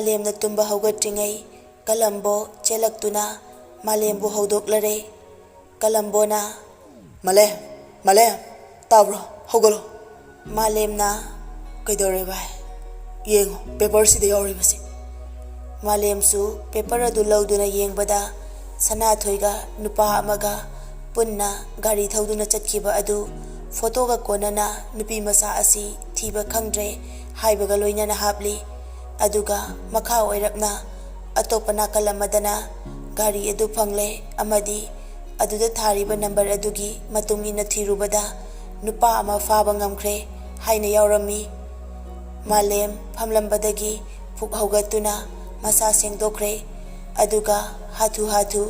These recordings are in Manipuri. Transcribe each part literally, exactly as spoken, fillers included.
ꯃꯥꯂꯦꯝꯅ ꯇꯨꯝꯕ ꯍꯧꯒꯠꯇ꯭ꯔꯤꯉꯩ ꯀꯂꯝꯕꯣ ꯆꯦꯜꯂꯛꯇꯨꯅ ꯃꯥꯂꯦꯝꯕꯨ ꯍꯧꯗꯣꯛꯂꯔꯦ꯫ ꯀꯂꯝꯕꯣꯅ, "ꯃꯥꯂꯦꯝ, ꯃꯥꯂꯦꯝ, ꯇꯥꯕ꯭ꯔꯣ? ꯍꯧꯒꯠꯂꯣ!" ꯃꯥꯂꯦꯝꯅ, "ꯀꯩꯗꯧꯔꯦ ꯚꯥꯏ? ꯌꯦꯡꯉꯣ, ꯄꯦꯄꯔꯁꯤꯗ ꯌꯥꯎꯔꯤꯕꯁꯦ꯫" ꯃꯥꯂꯦꯝꯁꯨ ꯄꯦꯄꯔ ꯑꯗꯨ ꯂꯧꯗꯨꯅ ꯌꯦꯡꯕꯗ ꯁꯅꯥꯊꯣꯏꯒ ꯅꯨꯄꯥ ꯑꯃꯒ ꯄꯨꯟꯅ ꯒꯥꯔꯤ ꯊꯧꯗꯨꯅ ꯆꯠꯈꯤꯕ ꯑꯗꯨ ꯐꯣꯇꯣꯒ ꯀꯣꯟꯅꯅ ꯅꯨꯄꯤ ꯃꯆꯥ ꯑꯁꯤ ꯊꯤꯕ ꯈꯪꯗ꯭ꯔꯦ ꯍꯥꯏꯕꯒ ꯂꯣꯏꯅꯅ ꯍꯥꯞꯂꯤ꯫ ꯑꯗꯨꯒ ꯃꯈꯥ ꯑꯣꯏꯔꯞꯅ ꯑꯇꯣꯞꯄ ꯅꯥꯀꯜ ꯑꯃꯗꯅ ꯒꯥꯔꯤ ꯑꯗꯨ ꯐꯪꯂꯦ ꯑꯃꯗꯤ ꯑꯗꯨꯗ ꯊꯥꯔꯤꯕ ꯅꯝꯕꯔ ꯑꯗꯨꯒꯤ ꯃꯇꯨꯡ ꯏꯟꯅ ꯊꯤꯔꯨꯕꯗ ꯅꯨꯄꯥ ꯑꯃ ꯐꯥꯕ ꯉꯝꯈ꯭ꯔꯦ ꯍꯥꯏꯅ ꯌꯥꯎꯔꯝꯃꯤ꯫ ꯃꯥꯂꯦꯝ ꯐꯝꯂꯝꯕꯗꯒꯤ ꯐꯨꯛ ꯍꯧꯒꯠꯇꯨꯅ ꯃꯁꯥ ꯁꯦꯡꯗꯣꯛꯈ꯭ꯔꯦ꯫ ꯑꯗꯨꯒ ꯍꯥꯊꯨ ꯍꯥꯊꯨ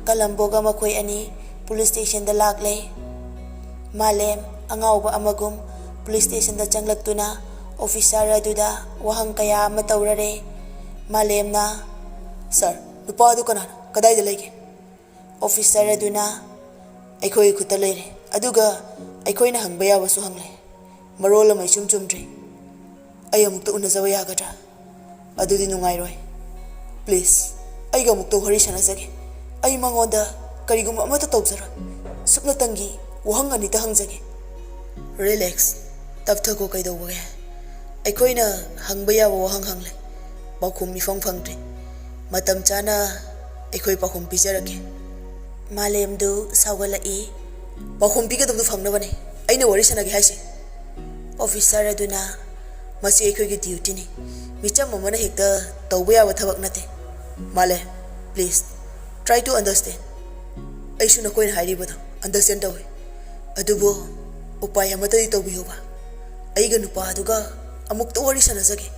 ꯀꯂꯝꯕꯣꯒ ꯃꯈꯣꯏ ꯑꯅꯤ ꯄꯨꯂꯤꯁ ꯁ꯭ꯇꯦꯁꯟꯗ ꯂꯥꯛꯂꯦ꯫ ꯃꯥꯂꯦꯝ ꯑꯉꯥꯎꯕ ꯑꯃꯒꯨꯝ ꯄꯨꯂꯤꯁ ꯁ꯭ꯇꯦꯁꯟꯗ ꯆꯪꯂꯛꯇꯨꯅ ꯑꯣꯐꯤꯁꯥꯔ ꯑꯗꯨꯗ ꯋꯥꯍꯪ ꯀꯌꯥ ꯑꯃ ꯇꯧꯔꯔꯦ꯫ ꯃꯥꯂꯦꯝꯅ, "ꯁꯥꯔ, ꯅꯨꯄꯥꯗꯨ ꯀꯅꯥꯅꯣ? ꯀꯗꯥꯏꯗ ꯂꯩꯒꯦ?" ꯑꯣꯐꯤꯁꯥꯔ ꯑꯗꯨꯅ, "ꯑꯩꯈꯣꯏꯒꯤ ꯈꯨꯠꯇ ꯂꯩꯔꯦ, ꯑꯗꯨꯒ ꯑꯩꯈꯣꯏꯅ ꯍꯪꯕ ꯌꯥꯕꯁꯨ ꯍꯪꯂꯦ꯫ ꯃꯔꯣꯜ ꯑꯃ ꯏꯆꯨꯝ ꯆꯨꯝꯗ꯭ꯔꯤ꯫ ꯑꯩ ꯑꯃꯨꯛꯇ ꯎꯅꯖꯕ ꯌꯥꯒꯗ꯭ꯔꯥ?" "ꯑꯗꯨꯗꯤ ꯅꯨꯡꯉꯥꯏꯔꯣꯏ꯫ ꯄ꯭ꯂꯤꯖ, ꯑꯩꯒ ꯑꯃꯨꯛꯇ ꯋꯥꯔꯤ ꯁꯥꯟꯅꯖꯒꯦ꯫ ꯑꯩ ꯃꯉꯣꯟꯗ ꯀꯔꯤꯒꯨꯝꯕ ꯑꯃꯠꯇ ꯇꯧꯖꯔꯣꯏ꯫ ꯁꯨꯞꯅꯇꯪꯒꯤ ꯋꯥꯍꯪ ꯑꯅꯤꯇ ꯍꯪꯖꯒꯦ꯫" "ꯔꯤꯂꯦꯛꯁ, ꯇꯞꯊꯈꯣ, ꯀꯩꯗꯧꯕꯒꯦ? ꯑꯩꯈꯣꯏꯅ ꯍꯪꯕ ꯌꯥꯕ ꯋꯥꯍꯪ ꯍꯪꯂꯦ꯫ ꯄꯥꯎꯈꯨꯝ ꯏꯐꯪ ꯐꯪꯗ꯭ꯔꯤ꯫ ꯃꯇꯝ ꯆꯥꯅ ꯑꯩꯈꯣꯏ ꯄꯥꯎꯈꯨꯝ ꯄꯤꯖꯔꯛꯀꯦ꯫" ꯃꯥꯂꯦꯝꯗꯨ ꯁꯥꯎꯒꯠꯂꯛꯏ꯫ "ꯄꯥꯎꯈꯨꯝ ꯄꯤꯒꯗꯕꯗꯨ ꯐꯪꯅꯕꯅꯦ ꯑꯩꯅ ꯋꯥꯔꯤ ꯁꯥꯟꯅꯒꯦ ꯍꯥꯏꯁꯦ꯫" ꯑꯣꯐꯤꯁꯥꯔ ꯑꯗꯨꯅ, "ꯃꯁꯤ ꯑꯩꯈꯣꯏꯒꯤ ꯗ꯭ꯌꯨꯇꯤꯅꯤ꯫ ꯃꯤꯆꯝ ꯑꯃꯅ ꯍꯦꯛꯇ ꯇꯧꯕ ꯌꯥꯕ ꯊꯕꯛ ꯅꯠꯇꯦ꯫ ꯃꯥꯂꯦꯝ, please, try to understand꯫ ꯑꯩꯁꯨ ꯅꯈꯣꯏꯅ ꯍꯥꯏꯔꯤꯕꯗꯣ ꯑꯟꯗꯔꯁ꯭ꯇꯦꯟ ꯇꯧꯏ꯫ ꯑꯗꯨꯕꯨ ꯎꯄꯥꯏ ꯑꯃꯠꯇꯗꯤ ꯇꯧꯕꯤꯌꯨꯕ꯫ ꯑꯩꯒ ꯅꯨꯄꯥ ꯑꯗꯨꯒ ꯑꯃꯨꯛꯇ ꯋꯥꯔꯤ ꯁꯥꯟꯅꯖꯒꯦ꯫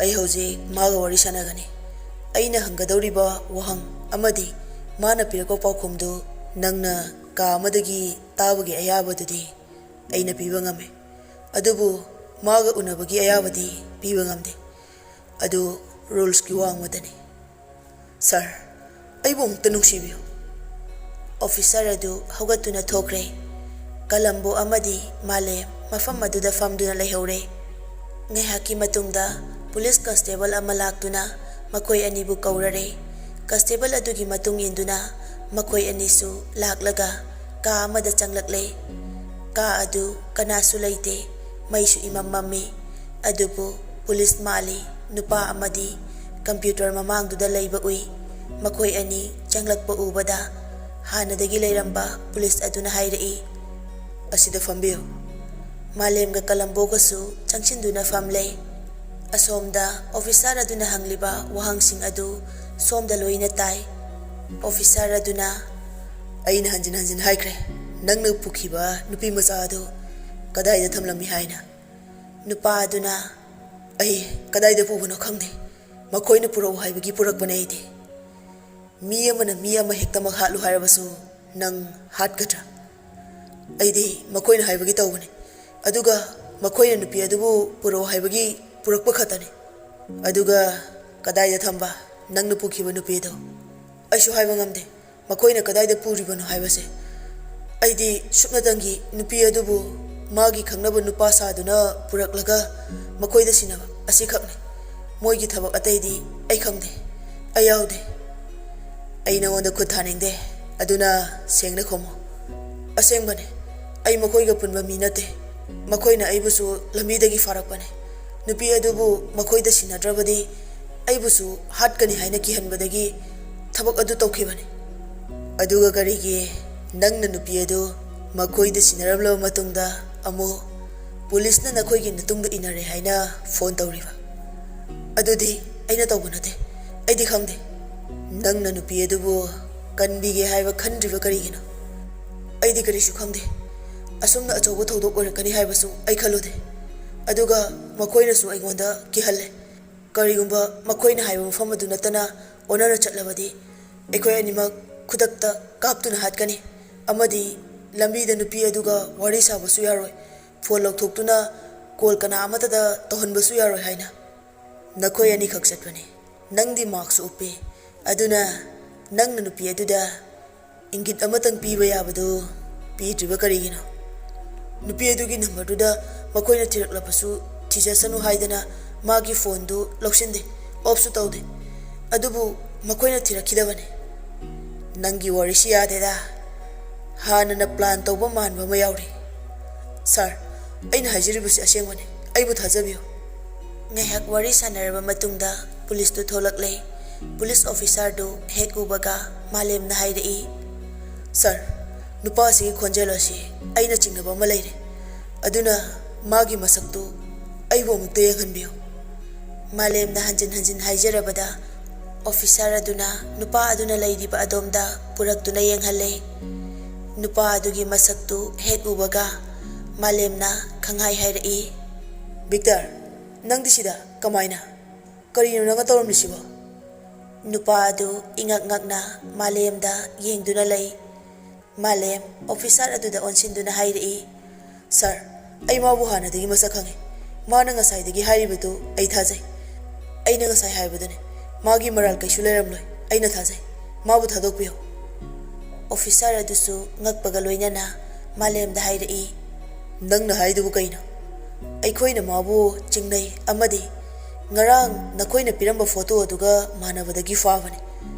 ꯑꯩ ꯍꯧꯖꯤꯛ ꯃꯥꯒ ꯋꯥꯔꯤ ꯁꯥꯟꯅꯒꯅꯤ꯫ ꯑꯩꯅ ꯍꯪꯒꯗꯧꯔꯤꯕ ꯋꯥꯍꯪ ꯑꯃꯗꯤ ꯃꯥꯅ ꯄꯤꯔꯛꯄ ꯄꯥꯎꯈꯨꯝꯗꯨ ꯅꯪꯅ ꯀꯥ ꯑꯃꯗꯒꯤ ꯇꯥꯕꯒꯤ ꯑꯌꯥꯕꯗꯨꯗꯤ ꯑꯩꯅ ꯄꯤꯕ ꯉꯝꯃꯤ꯫ ꯑꯗꯨꯕꯨ ꯃꯥꯒ ꯎꯅꯕꯒꯤ ꯑꯌꯥꯕꯗꯤ ꯄꯤꯕ ꯉꯝꯗꯦ꯫ ꯑꯗꯨ ꯔꯨꯜꯁꯀꯤ ꯋꯥꯡꯃꯗꯅꯤ꯫ ꯁꯥꯔ, ꯑꯩꯕꯨ ꯑꯃꯨꯛꯇ ꯅꯨꯡꯁꯤꯕꯤꯌꯨ꯫" ꯑꯣꯐꯤꯁꯥꯔ ꯑꯗꯨ ꯍꯧꯒꯠꯇꯨꯅ ꯊꯣꯛꯈ꯭ꯔꯦ꯫ ꯀꯂꯝꯕꯣ ꯑꯃꯗꯤ ꯃꯥꯂꯦꯝ ꯃꯐꯝ ꯑꯗꯨꯗ ꯐꯝꯗꯨꯅ ꯂꯩꯍꯧꯔꯦ꯫ ꯉꯥꯏꯍꯥꯛꯀꯤ ꯃꯇꯨꯡꯗ ꯄꯨꯂꯤꯁ ꯀꯟꯁꯇꯦꯕꯜ ꯑꯃ ꯂꯥꯛꯇꯨꯅ ꯃꯈꯣꯏ ꯑꯅꯤꯕꯨ ꯀꯧꯔꯔꯦ꯫ ꯀꯟꯁꯇꯦꯕꯜ ꯑꯗꯨꯒꯤ ꯃꯇꯨꯡ ꯏꯟꯗꯨꯅ ꯃꯈꯣꯏ ꯑꯅꯤꯁꯨ ꯂꯥꯛꯂꯒ ꯀꯥ ꯑꯃꯗ ꯆꯪꯂꯛꯂꯦ꯫ ꯀꯥ ꯑꯗꯨ ꯀꯅꯥꯁꯨ ꯂꯩꯇꯦ, ꯃꯩꯁꯨ ꯏꯃꯝ ꯃꯝꯃꯤ꯫ ꯑꯗꯨꯕꯨ ꯄꯨꯂꯤꯁ ꯃꯥꯜꯂꯤ ꯅꯨꯄꯥ ꯑꯃꯗꯤ ꯀꯝꯄ꯭ꯌꯨꯇꯔ ꯃꯃꯥꯡꯗꯨꯗ ꯂꯩꯕ ꯎꯏ꯫ ꯃꯈꯣꯏ ꯑꯅꯤ ꯆꯪꯂꯛꯄ ꯎꯕꯗ ꯍꯥꯟꯅꯗꯒꯤ ꯂꯩꯔꯝꯕ ꯄꯨꯂꯤꯁ ꯑꯗꯨꯅ ꯍꯥꯏꯔꯛꯏ, "ꯑꯁꯤꯗ ꯐꯝꯕꯤꯌꯨ꯫" ꯃꯥꯂꯦꯝꯒ ꯀꯂꯝꯕꯣꯒꯁꯨ ꯆꯪꯁꯤꯟꯗꯨꯅ ꯐꯝꯂꯦ꯫ ꯑꯁꯣꯝꯗ ꯑꯣꯐꯤꯁꯥꯔ ꯑꯗꯨꯅ ꯍꯪꯂꯤꯕ ꯋꯥꯍꯪꯁꯤꯡ ꯑꯗꯨ ꯁꯣꯝꯗ ꯂꯣꯏꯅ ꯇꯥꯏ꯫ ꯑꯣꯐꯤꯁꯥꯔ ꯑꯗꯨꯅ, "ꯑꯩꯅ ꯍꯟꯖꯤꯟ ꯍꯟꯖꯤꯟ ꯍꯥꯏꯈ꯭ꯔꯦ, ꯅꯪꯅ ꯄꯨꯈꯤꯕ ꯅꯨꯄꯤ ꯃꯆꯥ ꯑꯗꯨ ꯀꯗꯥꯏꯗ ꯊꯝꯂꯝꯃꯤ ꯍꯥꯏꯅ?" ꯅꯨꯄꯥ ꯑꯗꯨꯅ, "ꯑꯩ ꯀꯗꯥꯏꯗ ꯄꯨꯕꯅꯣ ꯈꯪꯗꯦ, ꯃꯈꯣꯏꯅ ꯄꯨꯔꯛꯎ ꯍꯥꯏꯕꯒꯤ ꯄꯨꯔꯛꯄꯅꯦ ꯑꯩꯗꯤ꯫ ꯃꯤ ꯑꯃꯅ ꯃꯤ ꯑꯃ ꯍꯦꯛꯇꯃꯛ ꯍꯥꯠꯂꯨ ꯍꯥꯏꯔꯕꯁꯨ ꯅꯪ ꯍꯥꯠꯀꯗ꯭ꯔꯥ? ꯑꯩꯗꯤ ꯃꯈꯣꯏꯅ ꯍꯥꯏꯕꯒꯤ ꯇꯧꯕꯅꯤ, ꯑꯗꯨꯒ ꯃꯈꯣꯏꯅ ꯅꯨꯄꯤ ꯑꯗꯨꯕꯨ ꯄꯨꯔꯛꯎ ꯍꯥꯏꯕꯒꯤ ꯄꯨꯔꯛꯄ ꯈꯛꯇꯅꯤ꯫ ꯑꯗꯨꯒ ꯀꯗꯥꯏꯗ ꯊꯝꯕ ꯅꯪꯅ ꯄꯨꯈꯤꯕ ꯅꯨꯄꯤꯗꯣ? ꯑꯩꯁꯨ ꯍꯥꯏꯕ ꯉꯝꯗꯦ ꯃꯈꯣꯏꯅ ꯀꯗꯥꯏꯗ ꯄꯨꯔꯤꯕꯅꯣ ꯍꯥꯏꯕꯁꯦ꯫ ꯑꯩꯗꯤ ꯁꯨꯞꯅꯇꯪꯒꯤ ꯅꯨꯄꯤ ꯑꯗꯨꯕꯨ ꯃꯥꯒꯤ ꯈꯪꯅꯕ ꯅꯨꯄꯥ ꯁꯥꯗꯨꯅ ꯄꯨꯔꯛꯂꯒ ꯃꯈꯣꯏꯗ ꯁꯤꯟꯅꯕ ꯑꯁꯤꯈꯛꯅꯤ꯫ ꯃꯣꯏꯒꯤ ꯊꯕꯛ ꯑꯇꯩꯗꯤ ꯑꯩ ꯈꯪꯗꯦ, ꯑꯩ ꯌꯥꯎꯗꯦ꯫ ꯑꯩ ꯅꯉꯣꯟꯗ ꯈꯨꯠ ꯊꯥꯅꯤꯡꯗꯦ, ꯑꯗꯨꯅ ꯁꯦꯡꯅ ꯈꯨꯝꯃꯨ꯫" "ꯑꯁꯦꯡꯕꯅꯦ, ꯑꯩ ꯃꯈꯣꯏꯒ ꯄꯨꯟꯕ ꯃꯤ ꯅꯠꯇꯦ꯫ ꯃꯈꯣꯏꯅ ꯑꯩꯕꯨꯁꯨ ꯂꯝꯕꯤꯗꯒꯤ ꯐꯥꯔꯛꯄꯅꯦ꯫ ꯅꯨꯄꯤ ꯑꯗꯨꯕꯨ ꯃꯈꯣꯏꯗ ꯁꯤꯟꯅꯗ꯭ꯔꯕꯗꯤ ꯑꯩꯕꯨꯁꯨ ꯍꯥꯠꯀꯅꯤ ꯍꯥꯏꯅ ꯀꯤꯍꯟꯕꯗꯒꯤ ꯊꯕꯛ ꯑꯗꯨ ꯇꯧꯈꯤꯕꯅꯤ꯫" "ꯑꯗꯨꯒ ꯀꯔꯤꯒꯤ ꯅꯪꯅ ꯅꯨꯄꯤ ꯑꯗꯨ ꯃꯈꯣꯏꯗ ꯁꯤꯟꯅꯔꯝꯂꯕ ꯃꯇꯨꯡꯗ ꯑꯃꯨꯛ ꯄꯨꯂꯤꯁꯅ ꯅꯈꯣꯏꯒꯤ ꯅꯇꯨꯡꯗ ꯏꯟꯅꯔꯦ ꯍꯥꯏꯅ ꯐꯣꯟ ꯇꯧꯔꯤꯕ?" "ꯑꯗꯨꯗꯤ ꯑꯩꯅ ꯇꯧꯕ ꯅꯠꯇꯦ, ꯑꯩꯗꯤ ꯈꯪꯗꯦ꯫ ꯅꯪꯅ ꯅꯨꯄꯤ ꯑꯗꯨꯕꯨ ꯀꯟꯕꯤꯒꯦ ꯍꯥꯏꯕ ꯈꯟꯗ꯭ꯔꯤꯕ ꯀꯔꯤꯒꯤꯅꯣ?" "ꯑꯩꯗꯤ ꯀꯔꯤꯁꯨ ꯈꯪꯗꯦ꯫ ꯑꯁꯨꯝꯅ ꯑꯆꯧꯕ ꯊꯧꯗꯣꯛ ꯑꯣꯏꯔꯛꯀꯅꯤ ꯍꯥꯏꯕꯁꯨ ꯑꯩ ꯈꯜꯂꯨꯗꯦ꯫ ꯑꯗꯨꯒ ꯃꯈꯣꯏꯅꯁꯨ ꯑꯩꯉꯣꯟꯗ ꯀꯤꯍꯜꯂꯦ꯫ ꯀꯔꯤꯒꯨꯝꯕ ꯃꯈꯣꯏꯅ ꯍꯥꯏꯕ ꯃꯐꯝ ꯑꯗꯨ ꯅꯠꯇꯅ ꯑꯣꯟꯅꯅ ꯆꯠꯂꯕꯗꯤ ꯑꯩꯈꯣꯏ ꯑꯅꯤꯃꯛ ꯈꯨꯗꯛꯇ ꯀꯥꯞꯇꯨꯅ ꯍꯥꯠꯀꯅꯤ, ꯑꯃꯗꯤ ꯂꯝꯕꯤꯗ ꯅꯨꯄꯤ ꯑꯗꯨꯒ ꯋꯥꯔꯤ ꯁꯥꯕꯁꯨ ꯌꯥꯔꯣꯏ, ꯐꯣꯟ ꯂꯧꯊꯣꯛꯇꯨꯅ ꯀꯣꯜ ꯀꯅꯥ ꯑꯃꯠꯇꯗ ꯇꯧꯍꯟꯕꯁꯨ ꯌꯥꯔꯣꯏ ꯍꯥꯏꯅ꯫ ꯅꯈꯣꯏ ꯑꯅꯤꯈꯛ ꯆꯠꯄꯅꯤ꯫ ꯅꯪꯗꯤ ꯃꯥꯛꯁꯨ ꯎꯞꯄꯤ꯫ ꯑꯗꯨꯅ ꯅꯪꯅ ꯅꯨꯄꯤ ꯑꯗꯨꯗ ꯏꯪꯒꯤꯠ ꯑꯃꯇꯪ ꯄꯤꯕ ꯌꯥꯕꯗꯨ ꯄꯤꯗ꯭ꯔꯤꯕ ꯀꯔꯤꯒꯤꯅꯣ? ꯅꯨꯄꯤ ꯑꯗꯨꯒꯤ ꯅꯝꯕꯔꯗꯨꯗ ꯃꯈꯣꯏꯅ ꯊꯤꯔꯛꯂꯕꯁꯨ ꯊꯤꯖꯁꯅꯨ ꯍꯥꯏꯗꯅ ꯃꯥꯒꯤ ꯐꯣꯟꯗꯨ ꯂꯧꯁꯤꯟꯗꯦ, ꯑꯣꯐꯁꯨ ꯇꯧꯗꯦ꯫ ꯑꯗꯨꯕꯨ ꯃꯈꯣꯏꯅ ꯊꯤꯔꯛꯈꯤꯗꯕꯅꯤ꯫ ꯅꯪꯒꯤ ꯋꯥꯔꯤꯁꯤ ꯌꯥꯗꯦꯗ꯫ ꯍꯥꯟꯅꯅ ꯄ꯭ꯂꯥꯟ ꯇꯧꯕ ꯃꯥꯟꯕ ꯑꯃ ꯌꯥꯎꯔꯤ꯫ ꯁꯥꯔ, ꯑꯩꯅ ꯍꯥꯏꯖꯔꯤꯕꯁꯤ ꯑꯁꯦꯡꯕꯅꯤ꯫ ꯑꯩꯕꯨ ꯊꯥꯖꯕꯤꯌꯨ꯫ ꯉꯥꯏꯍꯥꯛ ꯋꯥꯔꯤ ꯁꯥꯟꯅꯔꯕ ꯃꯇꯨꯡꯗ ꯄꯨꯂꯤꯁꯇꯨ ꯊꯣꯛꯂꯛꯂꯦ꯫ ꯄꯨꯂꯤꯁ ꯑꯣꯐꯤꯁꯥꯔꯗꯨ ꯍꯦꯛ ꯎꯕꯒ ꯃꯥꯂꯦꯝꯅ ꯍꯥꯏꯔꯛꯏ, "ꯁꯥꯔ, ꯅꯨꯄꯥ ꯑꯁꯤꯒꯤ ꯈꯣꯟꯖꯦꯜ ꯑꯁꯤ ꯑꯩꯅ ꯆꯤꯡꯅꯕ ꯑꯃ ꯂꯩꯔꯦ꯫ ꯑꯗꯨꯅ ꯃꯥꯒꯤ ꯃꯁꯛꯇꯨ ꯑꯩꯕꯨ ꯑꯃꯨꯛꯇ ꯌꯦꯡꯍꯟꯕꯤꯌꯨ"꯫ ꯃꯥꯂꯦꯝꯅ ꯍꯟꯖꯤꯟ ꯍꯟꯖꯤꯟ ꯍꯥꯏꯖꯔꯕꯗ ꯑꯣꯐꯤꯁꯥꯔ ꯑꯗꯨꯅ ꯅꯨꯄꯥ ꯑꯗꯨꯅ ꯂꯩꯔꯤꯕ ꯑꯗꯣꯝꯗ ꯄꯨꯔꯛꯇꯨꯅ ꯌꯦꯡꯍꯜꯂꯦ꯫ ꯅꯨꯄꯥ ꯑꯗꯨꯒꯤ ꯃꯁꯛꯇꯨ ꯍꯦꯛ ꯎꯕꯒ ꯃꯥꯂꯦꯝꯅ ꯈꯪꯍꯥꯏ ꯍꯥꯏꯔꯛꯏ, "ꯚꯤꯛꯇꯔ, ꯅꯪꯗꯤ ꯁꯤꯗ ꯀꯃꯥꯏꯅ? ꯀꯔꯤꯅꯣ ꯅꯪꯅ ꯇꯧꯔꯝꯂꯤꯁꯤꯕꯣ?" ꯅꯨꯄꯥ ꯑꯗꯨ ꯏꯉꯛ ꯉꯛꯅ ꯃꯥꯂꯦꯝꯗ ꯌꯦꯡꯗꯨꯅ ꯂꯩ꯫ ꯃꯥꯂꯦꯝ ꯑꯣꯐꯤꯁꯥꯔ ꯑꯗꯨꯗ ꯑꯣꯟꯁꯤꯟꯗꯨꯅ ꯍꯥꯏꯔꯛꯏ, "ꯁꯥꯔ, ꯑꯩ ꯃꯥꯕꯨ ꯍꯥꯟꯅꯗꯒꯤ ꯃꯁꯛ ꯈꯪꯉꯤ꯫ ꯃꯥꯅ ꯉꯁꯥꯏꯗꯒꯤ ꯍꯥꯏꯔꯤꯕꯗꯨ ꯑꯩ ꯊꯥꯖꯩ꯫ ꯑꯩꯅ ꯉꯁꯥꯏ ꯍꯥꯏꯕꯗꯨꯅꯤ, ꯃꯥꯒꯤ ꯃꯔꯥꯜ ꯀꯩꯁꯨ ꯂꯩꯔꯝꯂꯣꯏ꯫ ꯑꯩꯅ ꯊꯥꯖꯩ꯫ ꯃꯥꯕꯨ ꯊꯥꯗꯣꯛꯄꯤꯌꯨ"꯫ ꯑꯣꯐꯤꯁꯥꯔ ꯑꯗꯨꯁꯨ ꯉꯛꯄꯒ ꯂꯣꯏꯅꯅ ꯃꯥꯂꯦꯝꯗ ꯍꯥꯏꯔꯛꯏ, "ꯅꯪꯅ ꯍꯥꯏꯗꯨꯕꯨ ꯀꯩꯅꯣ? ꯑꯩꯈꯣꯏꯅ ꯃꯥꯕꯨ ꯆꯤꯡꯅꯩ ꯑꯃꯗꯤ ꯉꯔꯥꯡ ꯅꯈꯣꯏꯅ ꯄꯤꯔꯝꯕ ꯐꯣꯇꯣ ꯑꯗꯨꯒ ꯃꯥꯟꯅꯕꯗꯒꯤ ꯐꯥꯕꯅꯤ꯫